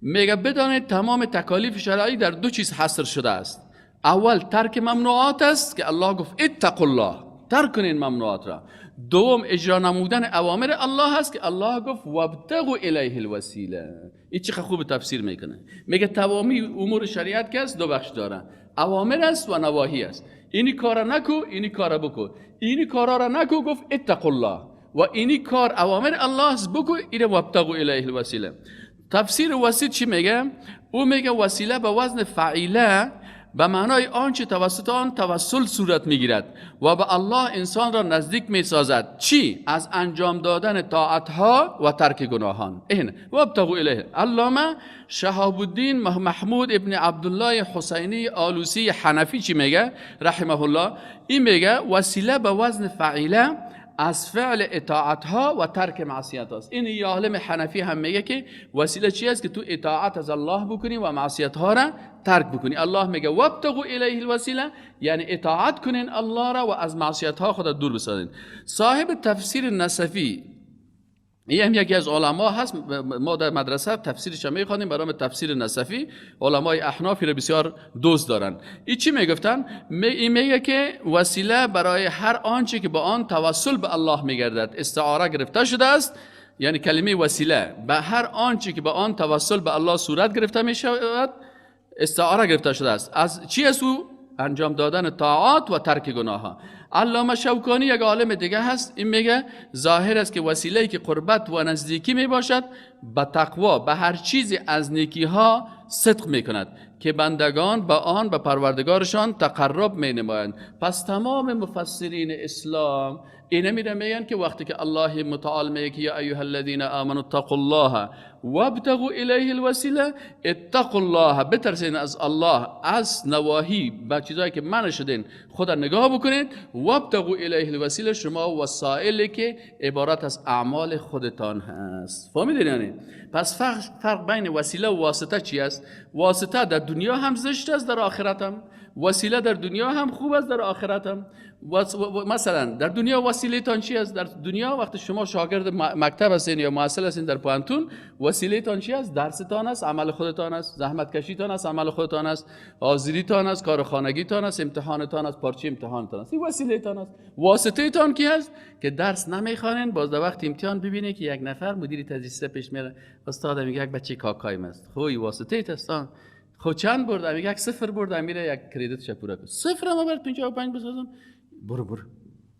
میگه بدانید تمام تکالیف شرعی در دو چیز حصر شده است. اول ترک ممنوعات است که الله گفت اتقوا الله، ترک کنین ممنوعات را. دوم اجرا نمودن اوامر الله هست که الله گفت وابتغوا الیه الوسیله. این چه خوب تفسیر میکنه. میگه تمامی امور شریعت که است دو بخش داره، اوامر است و نواهی است. اینی کارا نکو، اینی کارا بکو. اینی کارا را نکو گفت اتقوا الله، و اینی کار اوامر الله است بکو، اینه وابتغوا الیه الوسیله. تفسیر وسیط چی میگه؟ او میگه وسیله به وزن فعیله به معنای آنچه توسط آن توسل صورت میگیرد و به الله انسان را نزدیک میسازد. چی؟ از انجام دادن طاعتها و ترک گناهان. این وابتغوا الیه. علامه شهاب الدین محمود ابن عبدالله حسینی آلوسی حنفی چی میگه رحمه الله؟ این میگه وسیله به وزن فعیله از فعل اطاعت ها و ترک معصیت هاست. این یه عالم حنفی هم میگه که وسیله چی است؟ که تو اطاعت از الله بکنی و معصیت ها را ترک بکنی. الله میگه وابتغوا الیه الوسیله، یعنی اطاعت کنین الله را و از معصیت ها خود دور بسازین. صاحب تفسیر نصفی، این هم یکی از علما هست، ما در مدرسه تفسیرش میخوانیم برام تفسیر نصفی، علمای احنافی رو بسیار دوست دارن. این چی میگفتن؟ این میگه که وسیله برای هر آنچه که با آن توسل به الله میگردد استعاره گرفته شده است. یعنی کلمه وسیله به هر آنچه که با آن توسل به الله صورت گرفته میشود استعاره گرفته شده است. از چی است او؟ انجام دادن طاعات و ترک گناه ها. علامه شوکانی یک عالم دیگه هست، این میگه ظاهر است که وسیله‌ای که قربت و نزدیکی می باشد به تقوا، به هر چیزی از نیکی ها صدق می کند که بندگان به آن به پروردگارشان تقرب می نمایند. پس تمام مفسرین اسلام اینه میرن میگن که وقتی که الله متعال میگه که یا ایها الذین آمنوا اتقوا الله وابتغوا الیه الوسیله، اتقوا الله، بترسین از الله، از نواهی و چیزایی که منع شدین خدا نگاه بکنید، وابتغوا الیه الوسیله، شما وسایلی که عبارت از اعمال خودتان هست. فهمیدین یعنی؟ پس فرق بین وسیله و واسطه چی است؟ واسطه در دنیا هم زشت است، در آخرت هم. وسیله در دنیا هم خوب است، در آخرت هم. مثلا در دنیا وسیله تان چی است؟ در دنیا وقتی شما شاگرد مکتب هستین یا محصل هستین در پوهنتون، وسیله تان چی است؟ درستان است، عمل خودتان است، زحمت کشیتان است، عمل خودتان است، حاضریتان است، کار خانگیتان است، امتحانتان است، پارچه امتحانتان است. این وسیله تان است. واسطه تان کی است؟ که درس نمیخوانین، باز در وقت امتحان ببینید که یک نفر مدیر تدریس پیش میره، استاد میگه یک بچه کاکایم است. خو این واسطه است. خو چند برد؟ میگه یک صفر برد، میره یک کردیت شپوره کن. صفر ما برات 55 بسازم. برو برو.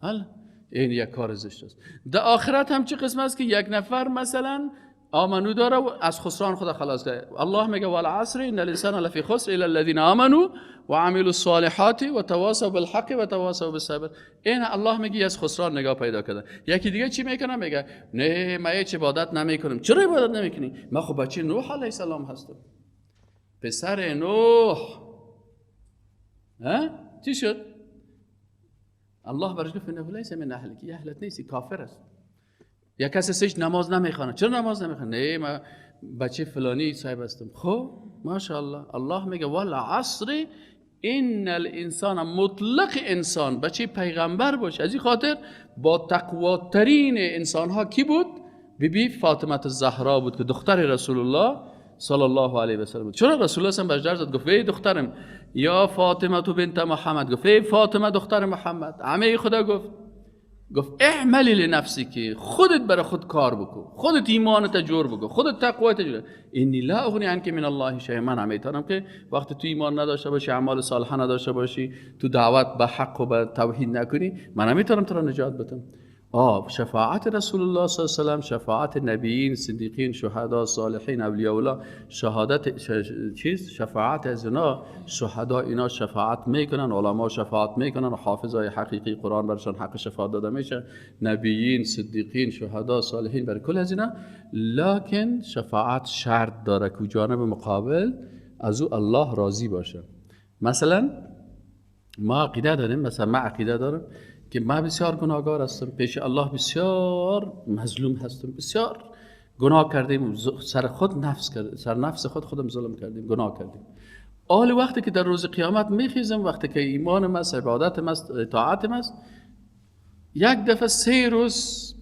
حالا این یک کار زشت است. در آخرت هم چه قسم است که یک نفر مثلا آمنو داره و از خسران خدا خلاص کرده. الله میگه والعصر ان الانسان لفی خسر الا الذين آمنوا وعملوا الصالحات وتواصوا بالحق وتواصوا بالصبر. این الله میگه از خسران نگاه پیدا کرده. یکی دیگه چی میکنه؟ میگه نه من هیچ عبادت نمیکنم. چرا عبادت نمیکنی؟ من خب بچه نوح علیه السلام هستم، پسر نوح. ها چی شد؟ الله برش گفت انه لیس من اهلک، اهلت نیستی، کافر است. یا کسی سیش نماز نمیخوانه. چرا نماز نمیخوانه؟ نه من بچه فلانی صاحب هستم. خب ماشاءالله الله میگه والعصر ان الانسان، مطلق انسان بچه پیغمبر باشه. از این خاطر با تقواترین انسان ها کی بود؟ بی بی فاطمه الزهرا بود که دختر رسول الله صلی الله علیه و سلم. چرا رسول الله بهش درس داد؟ گفت ای دخترم، یا فاطمه تو بنت محمد، گفت ای فاطمه دختر محمد، عمه خدا گفت، گفت اعملی لنفسک، خودت برای خود کار بکن، خودت ایمانت جور بکن، خودت تقوایت جور. انی لا اغنی عنک من الله شیئا، من نمیتونم که وقتی تو ایمان نداشته باشی، اعمال صالحه نداشته باشی، تو دعوت به حق و به توحید نکنی، من نمیتونم تو را نجات بدم. شفاعت رسول الله صلی الله علیه و سلم، شفاعت نبیین، صدیقین، شهدا، صالحین، اولیاء الله، شهادت چیز، شفاعت از اینا، شهدا اینا شفاعت میکنن، علما شفاعت میکنن، حافظای حقیقی قرآن برشان حق شفاعت داده میشه، نبیین، صدیقین، شهدا، صالحین، بر کل از اینا. لکن شفاعت شرط داره که جانب مقابل از او الله راضی باشه. مثلا ما عقیده داریم، مثلا ما عقیده دارم که من بسیار گناهگار هستم، پیش الله بسیار مظلوم هستم، بسیار گناه کردیم، سر خود نفس کرد، سر نفس خود خودم ظلم کردیم، گناه کردیم. آل وقتی که در روز قیامت میخیزم، وقتی که ایمان است، عبادت است، اطاعت است، یک دفعه 3 روز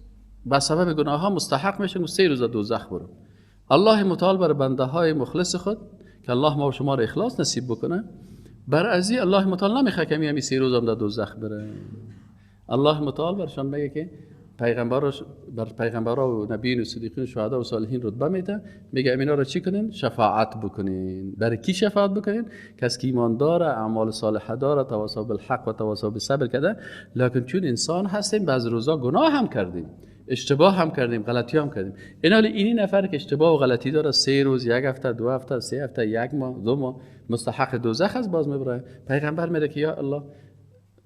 به سبب گناه ها مستحق میشم و 3 روز دوزخ برم. الله متعال بر بنده های مخلص خود که الله ما و شما را اخلاص نصیب بکنه، بر ازی الله متعال نمیخواد که می 3 روز هم در دوزخ بره. الله متعال برشان میگه که پیغمبرش بر پیغمبرا و نبیین و صدیقین و شهدا و صالحین رتبه میده، میگه اینا رو چی کنین؟ شفاعت بکنین. برای کی شفاعت بکنین؟ کسی که ایمان داره، اعمال صالحه داره، تواصی بالحق و تواصی بالصبر کرده. لکن چون انسان هستیم بعض روزا گناه هم کردیم، اشتباه هم کردیم، غلطی هم کردیم. اینا اینی نفر که اشتباه و غلطی داره 3 روز، 1 هفته، 2 هفته، 3 هفته، 1 ماه، 2 ماه مستحق دوزخ است، باز میبره. پیغمبر میگه که یا الله،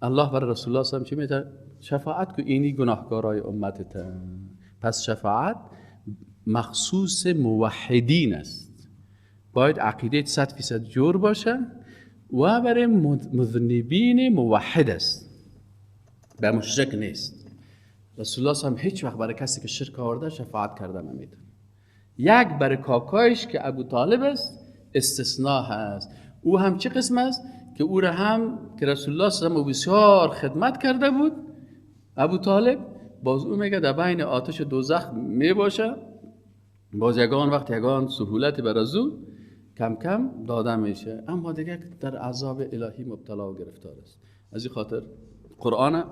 الله برای رسول الله صلی الله علیه و آله چی میگه؟ شفاعت کو اینی گناهکارای امتت. پس شفاعت مخصوص موحدین است، باید عقیده 100% جور باشه و برای مذنبین موحد است، به مشرک نیست. رسول الله هم هیچ وقت برای کسی که شرک آورده شفاعت کرده نمیتونه. یک برای کاکایش که ابو طالب است استثناء هست. او هم چه قسم است؟ که او را هم که رسول الله صلی الله علیه و بسیار خدمت کرده بود ابو طالب، باز او میگه در بین آتش دوزخ می باشه، باز یگان وقت یگان سهولت بر از او کم کم داده میشه، اما دیگه در عذاب الهی مبتلا و گرفتار است. از این خاطر قرآن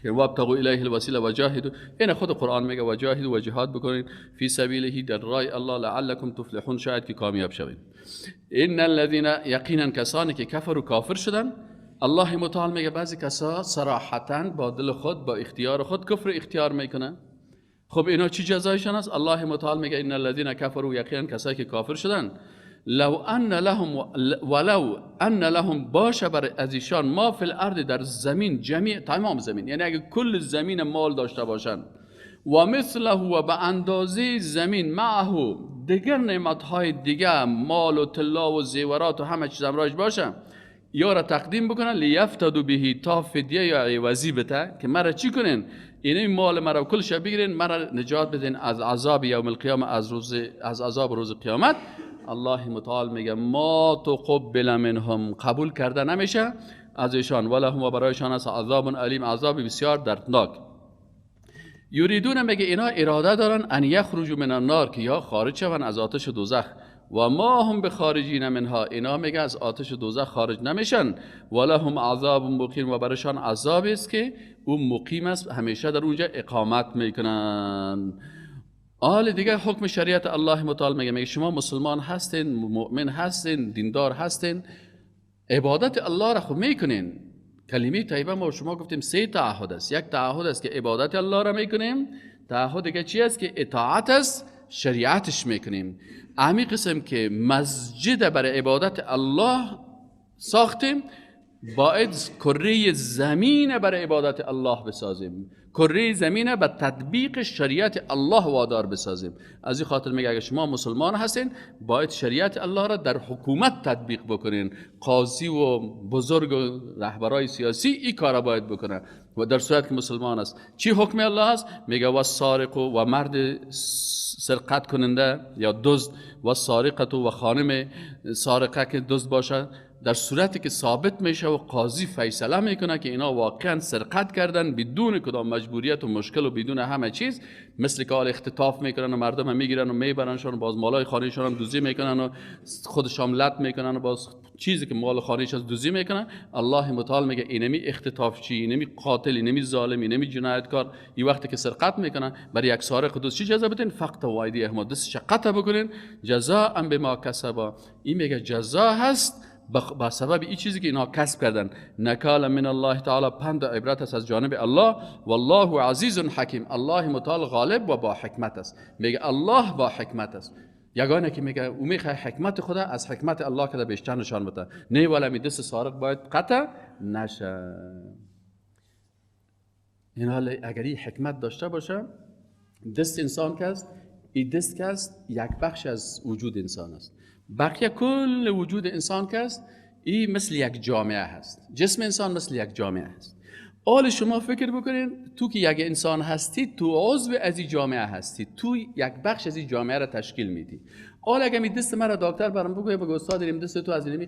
که وابتغوا الیه الوسیله وجاهدوا، این خود قرآن میگه وجاهدوا و جهاد بکنید فی سبیله در راه الله لعلکم تفلحون، شاید که کامیاب شوید. ان الذين یقینا کسانی که کفروا کافر شدن، الله متعال میگه بعضی کسا صراحتا با دل خود با اختیار خود کفر اختیار میکنن. خب اینا چی جزایشان است؟ الله متعال میگه ان الذين كفروا یقینا کسایی که کافر شدن، لو ان لهم ولو ان لهم باشه بر از ایشان ما فی الارض در زمین جمیع تمام زمین، یعنی اگه کل زمین مال داشته باشن و مثله و به اندازه زمین معه دیگر نعمت‌های دیگه مال و طلا و زیورات و همه چیز همراهش باشه، یا را تقدیم بکنن لیفتدوا به تا فدیه یا عوضی بده که مرا چی کنین؟ اینه مال مرا کلش بگیرین، مرا نجات بدین از عذاب یوم القیامه، از عذاب روز قیامت. الله متعال میگه ما تقبل منهم، قبول کرده نمیشه از ایشان، ولهم و برایشان است عذاب علیم، عذاب بسیار دردناک. یریدون میگه اینا اراده دارن ان یخرجوا من النار، که یا خارج شون از آتش دوزخ، و ما هم به خارجین منها، اینا میگه از آتش دوزخ خارج نمیشن، ولهم عذاب مقیم، و برایشان عذاب است که او مقیم است، همیشه در اونجا اقامت میکنن. آل دیگه حکم شریعت الله متعال میگه شما مسلمان هستین، مؤمن هستین، دیندار هستین، عبادت الله را خب میکنین. کلمه طیبه ما شما گفتیم 3 تعهد است. یک تعهد است که عبادت الله را میکنیم، تعهد دیگه چی است؟ که اطاعت است، شریعتش میکنیم. امی قسم که مسجد برای عبادت الله ساختیم، باید کره زمین برای عبادت الله بسازیم، کره زمین به تطبیق شریعت الله وادار بسازیم. از این خاطر میگه اگه شما مسلمان هستین باید شریعت الله را در حکومت تطبیق بکنین. قاضی و بزرگ و رهبرای سیاسی این کار را باید بکنن و در صورت که مسلمان است. چی حکم الله است؟ میگه و سارق و مرد سرقت کننده یا دزد، و سارقت و خانم سارقه که دزد باشه، در صورتی که ثابت میشه و قاضی فیصله میکنه که اینا واقعا سرقت کردن بدون کدام مجبوریت و مشکل و بدون همه چیز، مثل که حال اختطاف میکنن و مردم هم میگیرن و میبرنشون، باز مالای خانهشون هم دزدی میکنن و خودشان لط میکنن و باز چیزی که مال خانهش از دزدی میکنن. الله متعال میگه اینمی اختطافچی، اینمی قاتل، اینمی ظالم، اینمی جنایتکار، این وقتی که سرقت میکنن برای یک سارق دزد چی جزا بدین؟ فقط وایدی احمد دستش قطع بکنین، جزاء بما کسبا. این میگه جزا هست با سبب این چیزی که اینا کسب کردن. نکال من الله تعالی، پند و عبرت است از جانب الله. والله عزیز حکیم، الله متعال غالب و با حکمت است. میگه الله با حکمت است. یگانه که میگه او میخواه حکمت خدا از حکمت الله که بیشتر نشان بده. نه ولی می دست سارق باید قطع نشه. این حال اگر این حکمت داشته باشه، دست انسان که است، این دست که است یک بخش از وجود انسان است. بقیه کل وجود انسان که است این مثل یک جامعه هست. جسم انسان مثل یک جامعه هست. حال شما فکر بکنین تو که یک انسان هستی، تو عضو از این جامعه هستی، تو یک بخش از این جامعه را تشکیل میدی. حال اگه می دست مرا دکتر برام بگوی، بگو استاد این دست تو از اینمی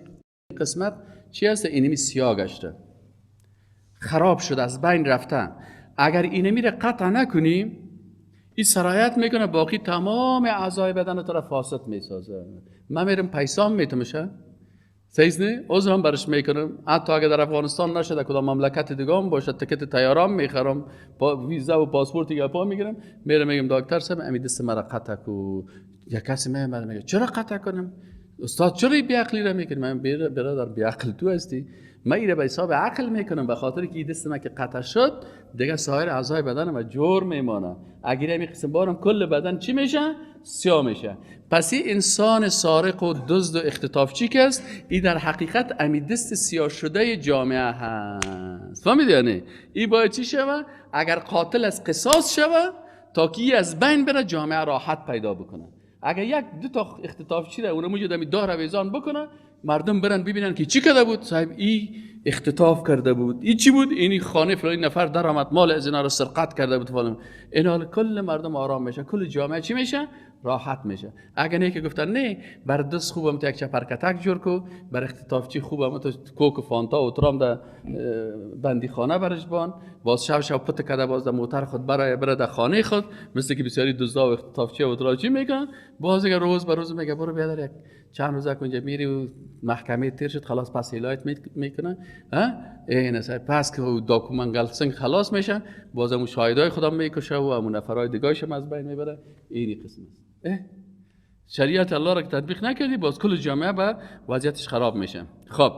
قسمت چی هست، اینمی سیاه گشته، خراب شده، از بین رفته. اگر اینمی را قطع نکنی، این سرایت میکنه باقی تمام اعضای بدن تو را فاسد میسازه. من میرم پیسام میتمشه سیز نه، عذر هم برش میکنم. حتی اگه در افغانستان نشه، در کدام مملکت دیگه هم باشه، تکت طیارام میخرم، ویزا و پاسپورت دیگه پا میگیرم، میرم میگم دکتر صاحب امی دست مرا قطع کو. یا کسی میاد میگه چرا قطع کنم استاد، چرا بی عقلی را میکنی؟ من برادر بی عقل تو هستی. من ایره به حساب عقل میکنم، به خاطر که دست من که قطع شد دیگه سایر اعضای بدن ما جور میمانه. اگر این قسم بارم کل بدن چی میشه؟ سیاه میشه. پس این انسان سارق و دزد و اختطافچی که است، این در حقیقت امی دست سیاه شده جامعه هست. فهمیدی؟ یعنی این باید چی شوه؟ اگر قاتل از قصاص شوه تا که از بین بره، جامعه راحت پیدا بکنه. اگر یک دو تا اختطافچی را اونم موجود امی دار ویزان بکنه، مردم برن ببینن که چی کرده بود صاحب، ای اختطاف کرده بود، ای چی بود، اینی خانه فلانی نفر در آمد مال از اینا رو سرقت کرده بود فلان. اینا کل مردم آرام میشه، کل جامعه چی میشه؟ راحت میشه. اگر نه که گفتن نه بر دست خوبم تو یک چپرکتک جور کو، بر اختطافچی خوبم تو کوک و فانتا و ترام در بندی خانه برش بان، باز شب شب پت کده باز در موتر خود برای بره در خانه خود، مثل که بسیاری دزدا و اختطافچی و تراچی میکنن. باز اگر روز به روز میگه برو بیادر یک چند روزه کنجا میری و محکمه تیر شد خلاص، پس هیلایت میکنه. این است پس که document گلسنگ خلاص میشه، باز همون شاهدای خودم میکشه و همون نفرای دیگه‌اش هم از بین میبره. اینی قسم است. شریعت الله را که تطبیق نکردی، باز کل جامعه به وضعیتش خراب میشه. خب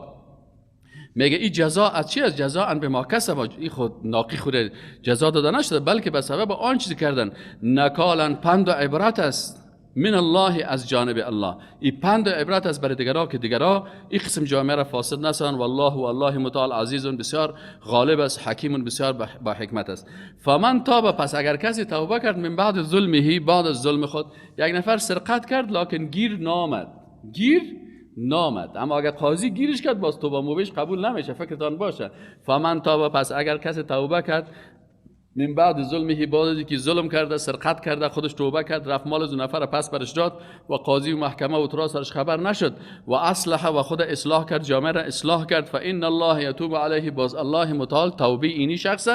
میگه این جزا از چی است؟ جزا ان به ما کسب، این خود ناقی خوره جزا داده نشده، بلکه به سبب آن چیزی کردن. نکالن پند و عبرت است من الله، از جانب الله. این پند و عبرت است برای دیگرا که دیگرا این قسم جامعه را فاسد نسازند. والله و الله متعال عزیز بسیار غالب است، حکیم بسیار با حکمت است. فمن تاب، پس اگر کسی توبه کرد، من بعد ظلمه، بعد از ظلم خود. یک نفر سرقت کرد لکن گیر نامد، گیر نامد، اما اگر قاضی گیرش کرد باز توبه موبش قبول نمیشه، فکرتان باشه. فمن تاب، پس اگر کسی توبه کرد من بعد ظلمه، بعد که ظلم کرده، سرقت کرده، خودش توبه کرد، رفت مال از نفر پس برش داد و قاضی و محکمه و ترا سرش خبر نشد، و اصلح و خود اصلاح کرد، جامعه را اصلاح کرد، فان الله یتوب علیه، باز الله متعال توبه اینی شخص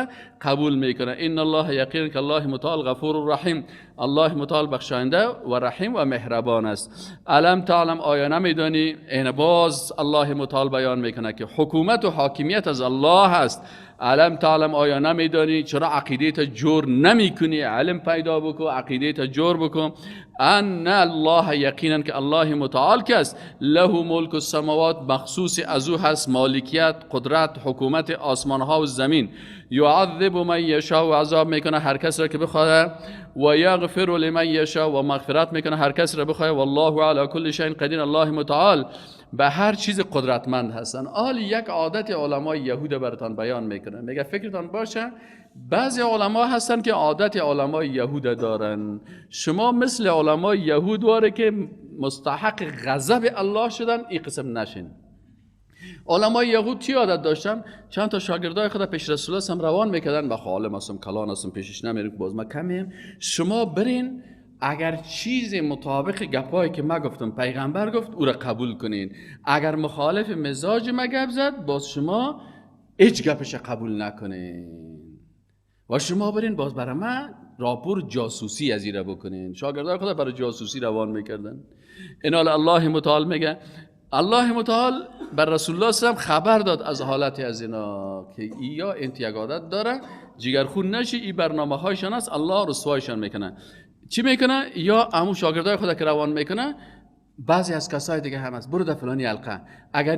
قبول میکنه. ان الله یقین که الله متعال غفور رحیم، الله متعال بخشاینده و رحیم و مهربان است. الم تعلم، آیا نمیدانی؟ این باز الله متعال بیان میکنه که حکومت و حاکمیت از الله است. علم تعلم، آیا نمیدانی؟ چرا عقیده تا جور نمیکنی؟ علم پیدا بکن، عقیده تا جور بکن. ان الله یقینا که الله متعال که است، له ملک السماوات، مخصوص از او هست مالکیت، قدرت، حکومت آسمان ها و زمین. یعذب من یشاء، و عذاب میکنه هر کس را که بخواد، و یغفر لمن یشاء، و مغفرت میکنه هر کس را بخواد. والله علی کل شیء قدیر، الله متعال به هر چیز قدرتمند هستن. آل یک عادت علمای یهود براتان بیان میکنه، میگه فکرتان باشه بعضی علما هستن که عادت علمای یهود دارن. شما مثل علمای یهود واره که مستحق غضب الله شدن، این قسم نشین. علمای یهود چی عادت داشتن؟ چند تا شاگردای خود پیش رسول الله هم روان میکردن، با عالم هستم، کلان هستم، پیشش نمیریم، باز ما کمیم، شما برین اگر چیز مطابق گپایی که ما گفتم پیغمبر گفت او را قبول کنین، اگر مخالف مزاج ما گپ زد باز شما هیچ گپش قبول نکنین و شما برین باز برای ما راپور جاسوسی از ایره بکنین. شاگردای خود برای جاسوسی روان میکردن. اینال الله متعال میگه، الله متعال بر رسول الله صلی الله علیه و خبر داد از حالت از اینا که یا انت یک عادت داره جگرخون نشی، این برنامه هایشان است، الله رسوایشان میکنه. چی میکنه؟ یا امو شاگردای خود که روان میکنه، بعضی از کسای دیگه هم هست، برو در فلانی حلقه. اگر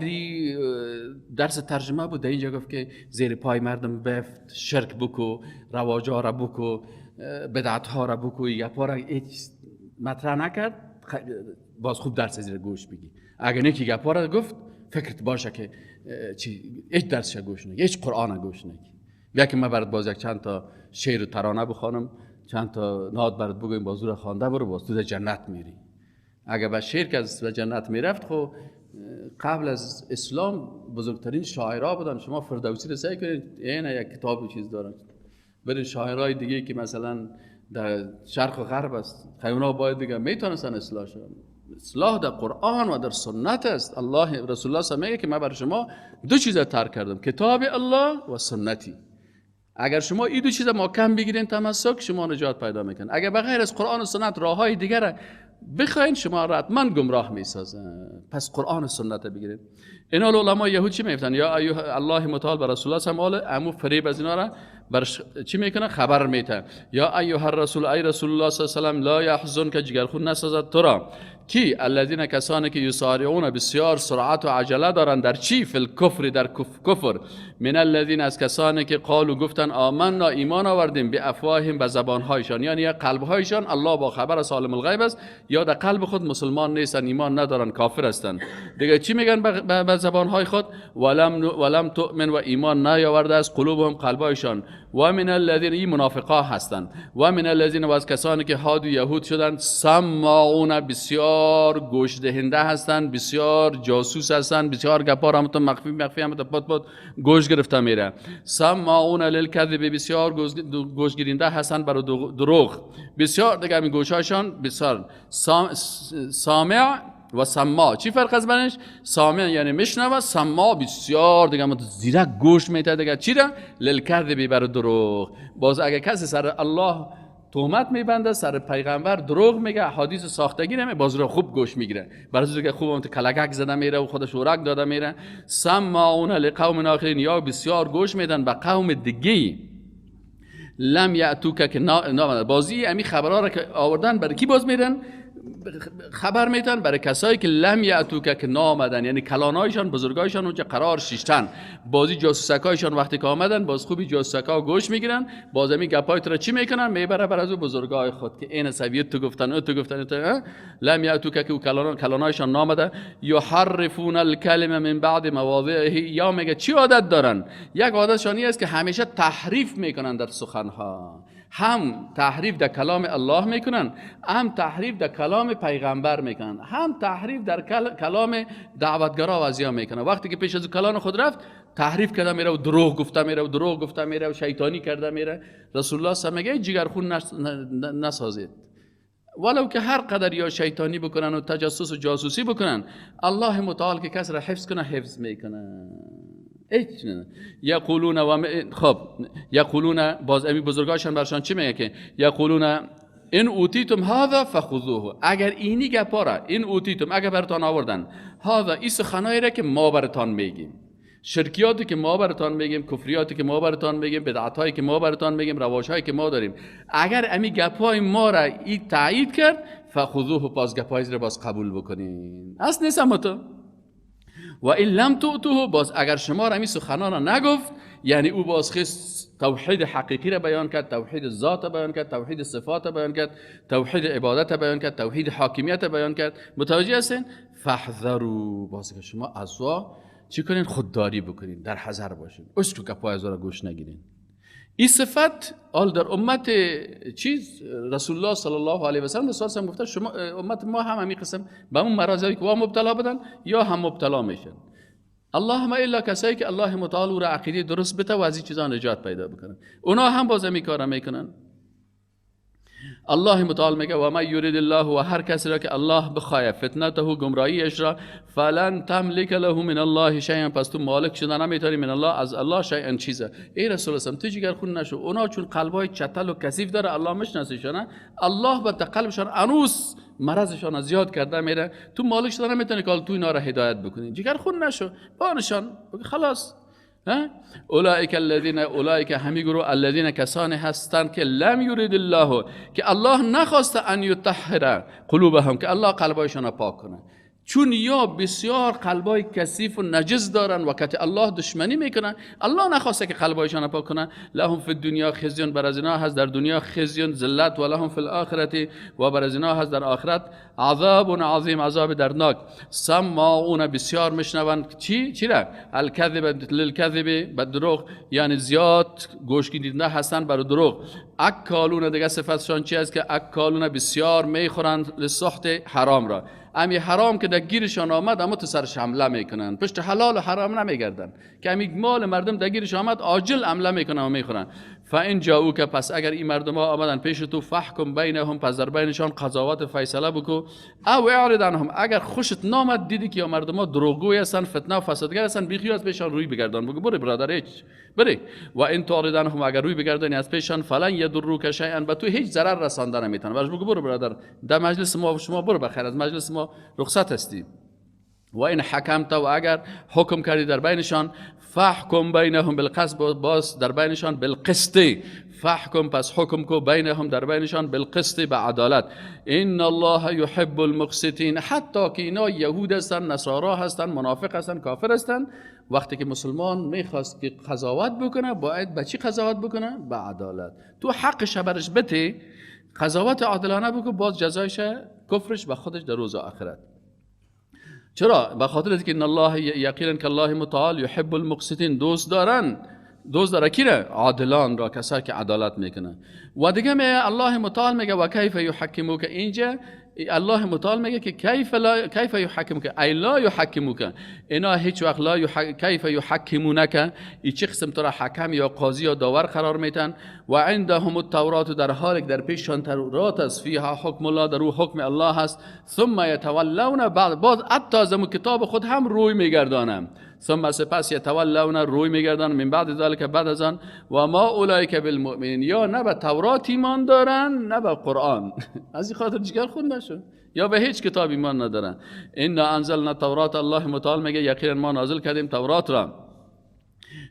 درس ترجمه بود در اینجا گفت که زیر پای مردم بفت، شرک بکو، رواجا را بکو، بدعت ها را بکو، گپا را هیچ مطرح نکرد، باز خوب درس زیر گوش بگی. اگر نیکی گپا را گفت فکرت باشه که چی، هیچ درسش گوش نگی، هیچ قرآن گوش نگی. بیا که من برات باز یک چند تا شعر و ترانه بخوانم، چند تا نعت برات بگویم، باز رو خوانده برو، باز تو در جنت میری. اگر به شعر که از جنت میرفت، خب قبل از اسلام بزرگترین شاعرها بودن. شما فردوسی رو سعی کنید، این یک کتاب چیز دارن، برین شاعرای دیگه که مثلا در شرق و غرب است، اونا باید دیگه میتونستن اصلاح شدن. اصلاح در قرآن و در سنت است. الله رسول الله صلی میگه که من بر شما دو چیز ترک کردم، کتاب الله و سنتی. اگر شما این دو چیز محکم بگیرین تمسک، شما نجات پیدا میکنین. اگر بغیر از قرآن و سنت راههای دیگر بخواین، شما را حتما گمراه میسازن. پس قرآن و سنت بگیرید. اینا علمای یهود چی میگفتن؟ یا ایها الله متعال بر رسول الله صلی الله علیه و امو فریب از اینا را بر چی میکنه؟ خبر میته. یا ایها الرسول، ای رسول الله صلی الله علیه و سلم، لا یحزن که جگرخون نسازد تو را. کی؟ الذین کسانی که یسارعون بسیار سرعت و عجله دارند در چی؟ فی الکفر، در کفر. من الذین از کسانی که قالو گفتن آمنا ایمان آوردیم، به افواههم به زبانهایشان، یعنی یا قلبهایشان الله با خبر از عالم الغیب است، یا در قلب خود مسلمان نیستن، ایمان ندارن، کافر هستند. دیگه چی میگن به زبانهای خود؟ ولم تؤمن و ایمان نیاورده از قلوبهم قلبهایشان. و من الذین، این منافقا هستند. و من الذین و از کسانی که هادو یهود شدند، سماعون بسیار گوش دهنده هستند، بسیار جاسوس هستند، بسیار گپار هم تو مخفی مخفی هم تو پات پات گوش گرفته میره. سماعون للکذب بسیار گوش گیرنده هستند برای دروغ، بسیار دیگه همین گوشهایشان بسیار. سامع و سما چی فرق از بینش؟ سامع یعنی میشنوه، سما بسیار دیگه زیرک گوش میده دیگه چی را؟ للکذب برای دروغ. باز اگه کسی سر الله تهمت میبنده، سر پیغمبر دروغ میگه، احادیث ساختگی نمی، باز رو خوب گوش میگیره، برای اینکه خوب هم کلگک زده میره و خودش اورک داده میره. سماعون لقوم آخرین، یا بسیار گوش میدن به قوم دیگه. لم یاتوک که نه، بازی امی خبرها را که آوردن برای کی باز میرن؟ خبر میتن برای کسایی که لم یاتوک که نامدن، یعنی کلانایشان بزرگایشان اونجا قرار شیشتن. بازی جاسوسکایشان وقتی که آمدن، باز خوبی جاسوسکا گوش میگیرن، باز می گپای تو را چی میکنن؟ میبره بر از او بزرگای خود که این سویت تو گفتن، او تو گفتن، تو لم یاتوک که او کلانایشان نامده. یحرفون الکلمه من بعد مواضعه، یا میگه چی عادت دارن؟ یک عادتشان است که همیشه تحریف میکنن در سخنها، هم تحریف در کلام الله میکنن، هم تحریف در کلام پیغمبر میکنن، هم تحریف در کلام دعوتگرا و ازیا میکنن. وقتی که پیش از کلام خود رفت تحریف کرده میره و دروغ گفته میره و دروغ گفته میره و شیطانی کرده میره. رسول الله صلی الله علیه و جگرخون نسازید، ولو که هر قدر یا شیطانی بکنن و تجسس و جاسوسی بکنن، الله متعال که کس را حفظ کنه حفظ میکنه. هیچ نه. یقولون و خب یقولون، باز امی بزرگاشان برشان چی میگه که یقولون ان اوتیتم هذا فخذوه، اگر اینی گپا را ان اوتیتم اگر براتان آوردن، هذا این سخنایی را که ما براتان میگیم، شرکیاتی که ما براتان میگیم، کفریاتی که ما براتان میگیم، بدعتایی که ما براتان میگیم، رواجهایی که ما داریم، اگر امی گپای ما را این تایید کرد فخذوه، باز گپای را باز قبول بکنین. اصل نیست تو و این لم تؤتوه، باز اگر شما را این سخنان را نگفت، یعنی او باز خیس توحید حقیقی را بیان کرد، توحید ذات بیان کرد، توحید صفات بیان کرد، توحید عبادت بیان کرد، توحید حاکمیت بیان کرد، متوجه هستین؟ فاحذروا، باز که شما از چی کنین؟ خودداری بکنین، در حذر باشین، اشک و گپای از را گوش نگیرین. این صفت آل در امت چیز رسول الله صلی الله علیه و سلم، رسول الله گفته شما امت ما هم همین قسم به اون مرضی که وا مبتلا بدن یا هم مبتلا میشن. اللهم الا کسایی که الله متعال او را عقیده درست بده و از این چیزا نجات پیدا بکنن، اونا هم باز همین کارا میکنن. الله متعال میگه و من یرید الله، و هر کسی را که الله بخواه فتنته گمراهیش را، فلن تملک له من الله شیئا، پس تو مالک شدن نمیتونی من الله از الله شیئا چیزه. ای رسول الله تو جگر خون نشو، اونا چون قلبای چتل و کثیف داره الله میشناسیشونه، الله به قلبشان انوس مرضشان زیاد کرده میره، تو مالک شدن نمیتونی که تو اینا را هدایت بکنی، جگر خون نشو بانشان خلاص. اولئک الذین، اولئک همی گروه، الذین کسانی هستند که لم یرید الله، که الله نخواسته، ان یطهر قلوبهم، که الله قلبایشان را پاک کنه. چون یا بسیار قلبای کثیف و نجس دارن و کت الله دشمنی میکنن، الله نخواسته که قلبایشان را پاک کنه. لهم فی الدنیا خزی، بر از اینا هست در دنیا خزی ذلت، و لهم فی الاخرة، و بر از اینا هست در آخرت عذاب عظیم، عذاب دردناک. سماعون، بسیار میشنوند چی را؟ الکذب، للکذب، به دروغ، یعنی زیاد گوش گیرنده هستند بر دروغ. اکالون، دیگه صفتشان چی است؟ که اکالون، بسیار میخورند، للسحت، حرام را. امی حرام که در گیرشان آمد اما تو سرش حمله میکنن، پشت حلال و حرام نمیگردن، که امی مال مردم در گیرش آمد عاجل حمله میکنن و میخورن. فان جاءوک، پس اگر این مردم ها آمدن پیش تو، فحکم بینهم، پس در بینشان قضاوت فیصله بکو، او اعرض عنهم، اگر خوشت نامد، دیدی که یا مردم ها دروغگوی هستن، فتنه و فسادگر هستن، بیخیال از پیشان روی بگردان، بگو برو برادر هیچ بری. و ان تعرض عنهم، اگر روی بگردانی از پیشان، فلن یضروک شیئا، به تو هیچ ضرر رسانده نمیتونن. برش بگو برو برادر، در مجلس ما و شما برو بخیر، از مجلس ما رخصت هستی. و ان حکمت، و اگر حکم کردی در بینشان، فحکم بینهم بالقسط، باز در بینشان بالقسط، فحکم، پس حکم کو، بینهم، در بینشان، بالقسط، به عدالت. ان الله یحب المقسطین. حتی که اینا یهود هستن، نصارا هستن، منافق هستن، کافر هستن، وقتی که مسلمان میخواست که قضاوت بکنه، باید به چی قضاوت بکنه؟ به عدالت. تو حقش برش بده، قضاوت عادلانه بکن، باز جزایش کفرش به خودش در روز آخرت. چرا؟ به خاطر که ان الله، یقینا که الله متعال، یحب المقسطین، دوست دارن، دوست داره کی را؟ عادلان را، کسایی که عدالت میکنن. و دیگه می الله متعال میگه و کیف یحکموک، اینجا الله متعال میگه که کیف لا کیف یحکموک، ای لا یحکموک، اینا هیچ وقت لا کیف یحکمونک، ای چه قسم تو را حکم یا قاضی یا داور قرار میتن. و عندهم التورات، در حال که در پیششان تورات است، فیها حکم الله، در او حکم الله هست. ثم یتولون بعد، باز حتی از کتاب خود هم روی میگردانم. ثم، سپس، یتولون، روی میگردن، من بعد ذلک، بعد از آن. و ما اولئک بالمؤمنین، یا نه به تورات ایمان دارن نه به قرآن، از این خاطر جگر خون نشد، یا به هیچ کتاب ایمان ندارن. انا انزلنا التورات، الله متعال میگه یقینا ما نازل کردیم تورات را،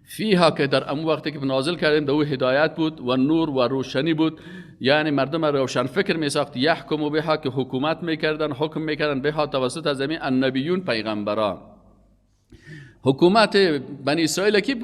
فیها، که در امو وقتی که نازل کردیم در او هدایت بود، و نور، و روشنی بود، یعنی مردم روشن فکر می ساخت. یحکم بها، که حکومت میکردن، حکم میکردن، بها، توسط از همین، النبیون، پیغمبران. حکومت بنی اسرائیل کی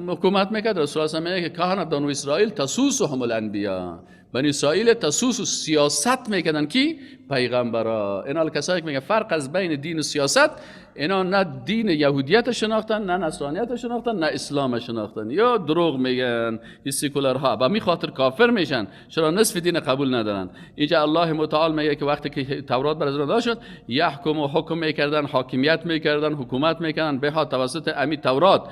حکومت میکرد؟ رسول الله میگه که کانت بنو اسرائیل تسوسهم الانبیاء، بنی اسرائیل تسوس، سیاست میکردن کی؟ پیغمبرا. اینا کسایی که میگه فرق از بین دین و سیاست، اینا نه دین یهودیت شناختن، نه نصرانیت شناختن، نه اسلام شناختن، یا دروغ میگن. این سیکولرها به می خاطر کافر میشن. چرا؟ نصف دین قبول ندارن. اینجا الله متعال میگه که وقتی که تورات بر از شد، یحکم و حکم میکردن، حاکمیت میکردن، حکومت میکردن، بها، توسط امی تورات،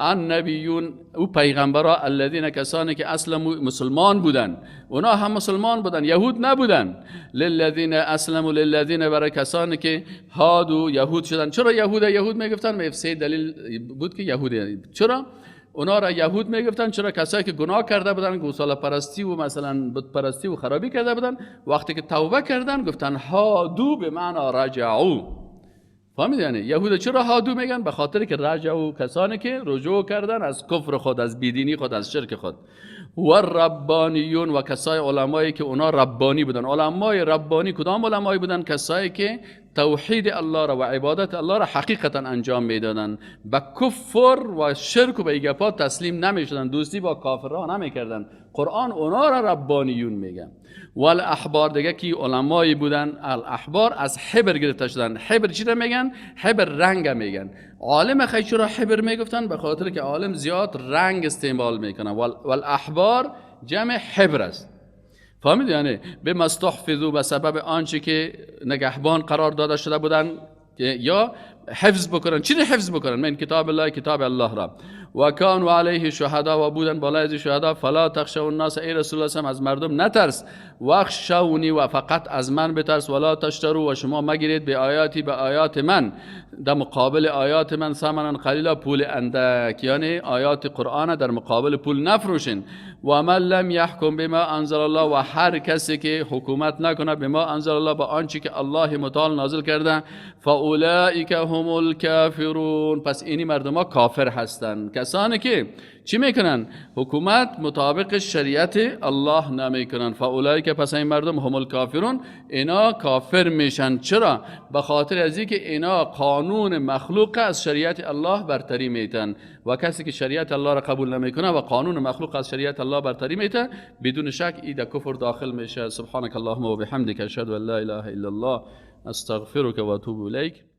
النبیون، او پیغمبرا، الذین، کسانی که اسلموا، مسلمان بودن، اونا هم مسلمان بودن، یهود نبودن. للذین اسلموا، للذین، برای کسانی که هادوا، یهود شدن. چرا یهود یهود میگفتن؟ سه دلیل بود که یهود، چرا اونا را یهود میگفتن؟ چرا کسایی که گناه کرده بودن، گوساله پرستی و مثلا بت پرستی و خرابی کرده بودن، وقتی که توبه کردن گفتن هادوا، به معنا رجعوا. فهمید؟ یعنی یهود چرا هادوا میگن؟ به خاطر که رجعوا، کسانی که رجوع کردن از کفر خود، از بیدینی خود، از شرک خود. و ربانیون، و کسای علمایی که اونا ربانی بودن. علمای ربانی کدام علمایی بودن؟ کسایی که توحید الله را و عبادت الله را حقیقتا انجام میدادن، به کفر و شرک و به گپا تسلیم نمیشدن، دوستی با کافرها نمیکردن. قرآن اونا را ربانیون میگه. والاحبار، دیگه کی علمایی بودن؟ الاحبار از حبر گرفته شدن. حبر چی را میگن؟ حبر رنگ میگن. عالم خی چرا حبر میگفتن؟ به خاطر که عالم زیاد رنگ استعمال میکنه. والاحبار جمع حبر است. فهمید؟ یعنی بما استحفظوا، به سبب آنچه که نگهبان قرار داده شده بودن یا حفظ بکنن. چی حفظ بکنن؟ من کتاب الله، کتاب الله را. و کانوا علیه شهدا، و بودن بالای از شهدا. فلا تخشوا الناس، ای رسول الله از مردم نترس، واخشونی، و فقط از من بترس. ولا تشتروا، و شما مگیرید، بآیاتی، به آیات من، در مقابل آیات من، ثمنا قلیلا، پول اندک، یعنی آیات قرآن در مقابل پول نفروشین. و من لم یحکم بما انزل الله، و هر کسی که حکومت نکنه، بما انزل الله، با آنچه که الله متعال نازل کرده، فاولئک هم هم الكافرون. پس اینی مردم ها کافر هستند، کسانی که چی میکنن؟ حکومت مطابق شریعت الله نمیکنن. فاولئک، پس این مردم، هم الکافرون، اینا کافر میشن. چرا؟ به خاطر از اینکه اینا قانون مخلوق از شریعت الله برتری میتن و کسی که شریعت الله را قبول نمیکنه و قانون مخلوق از شریعت الله برتری میته، بدون شک ای در کفر داخل میشه. سبحانك اللهم و بحمدک، اشهد ان لا اله الا الله، استغفرك و اتوب الیک.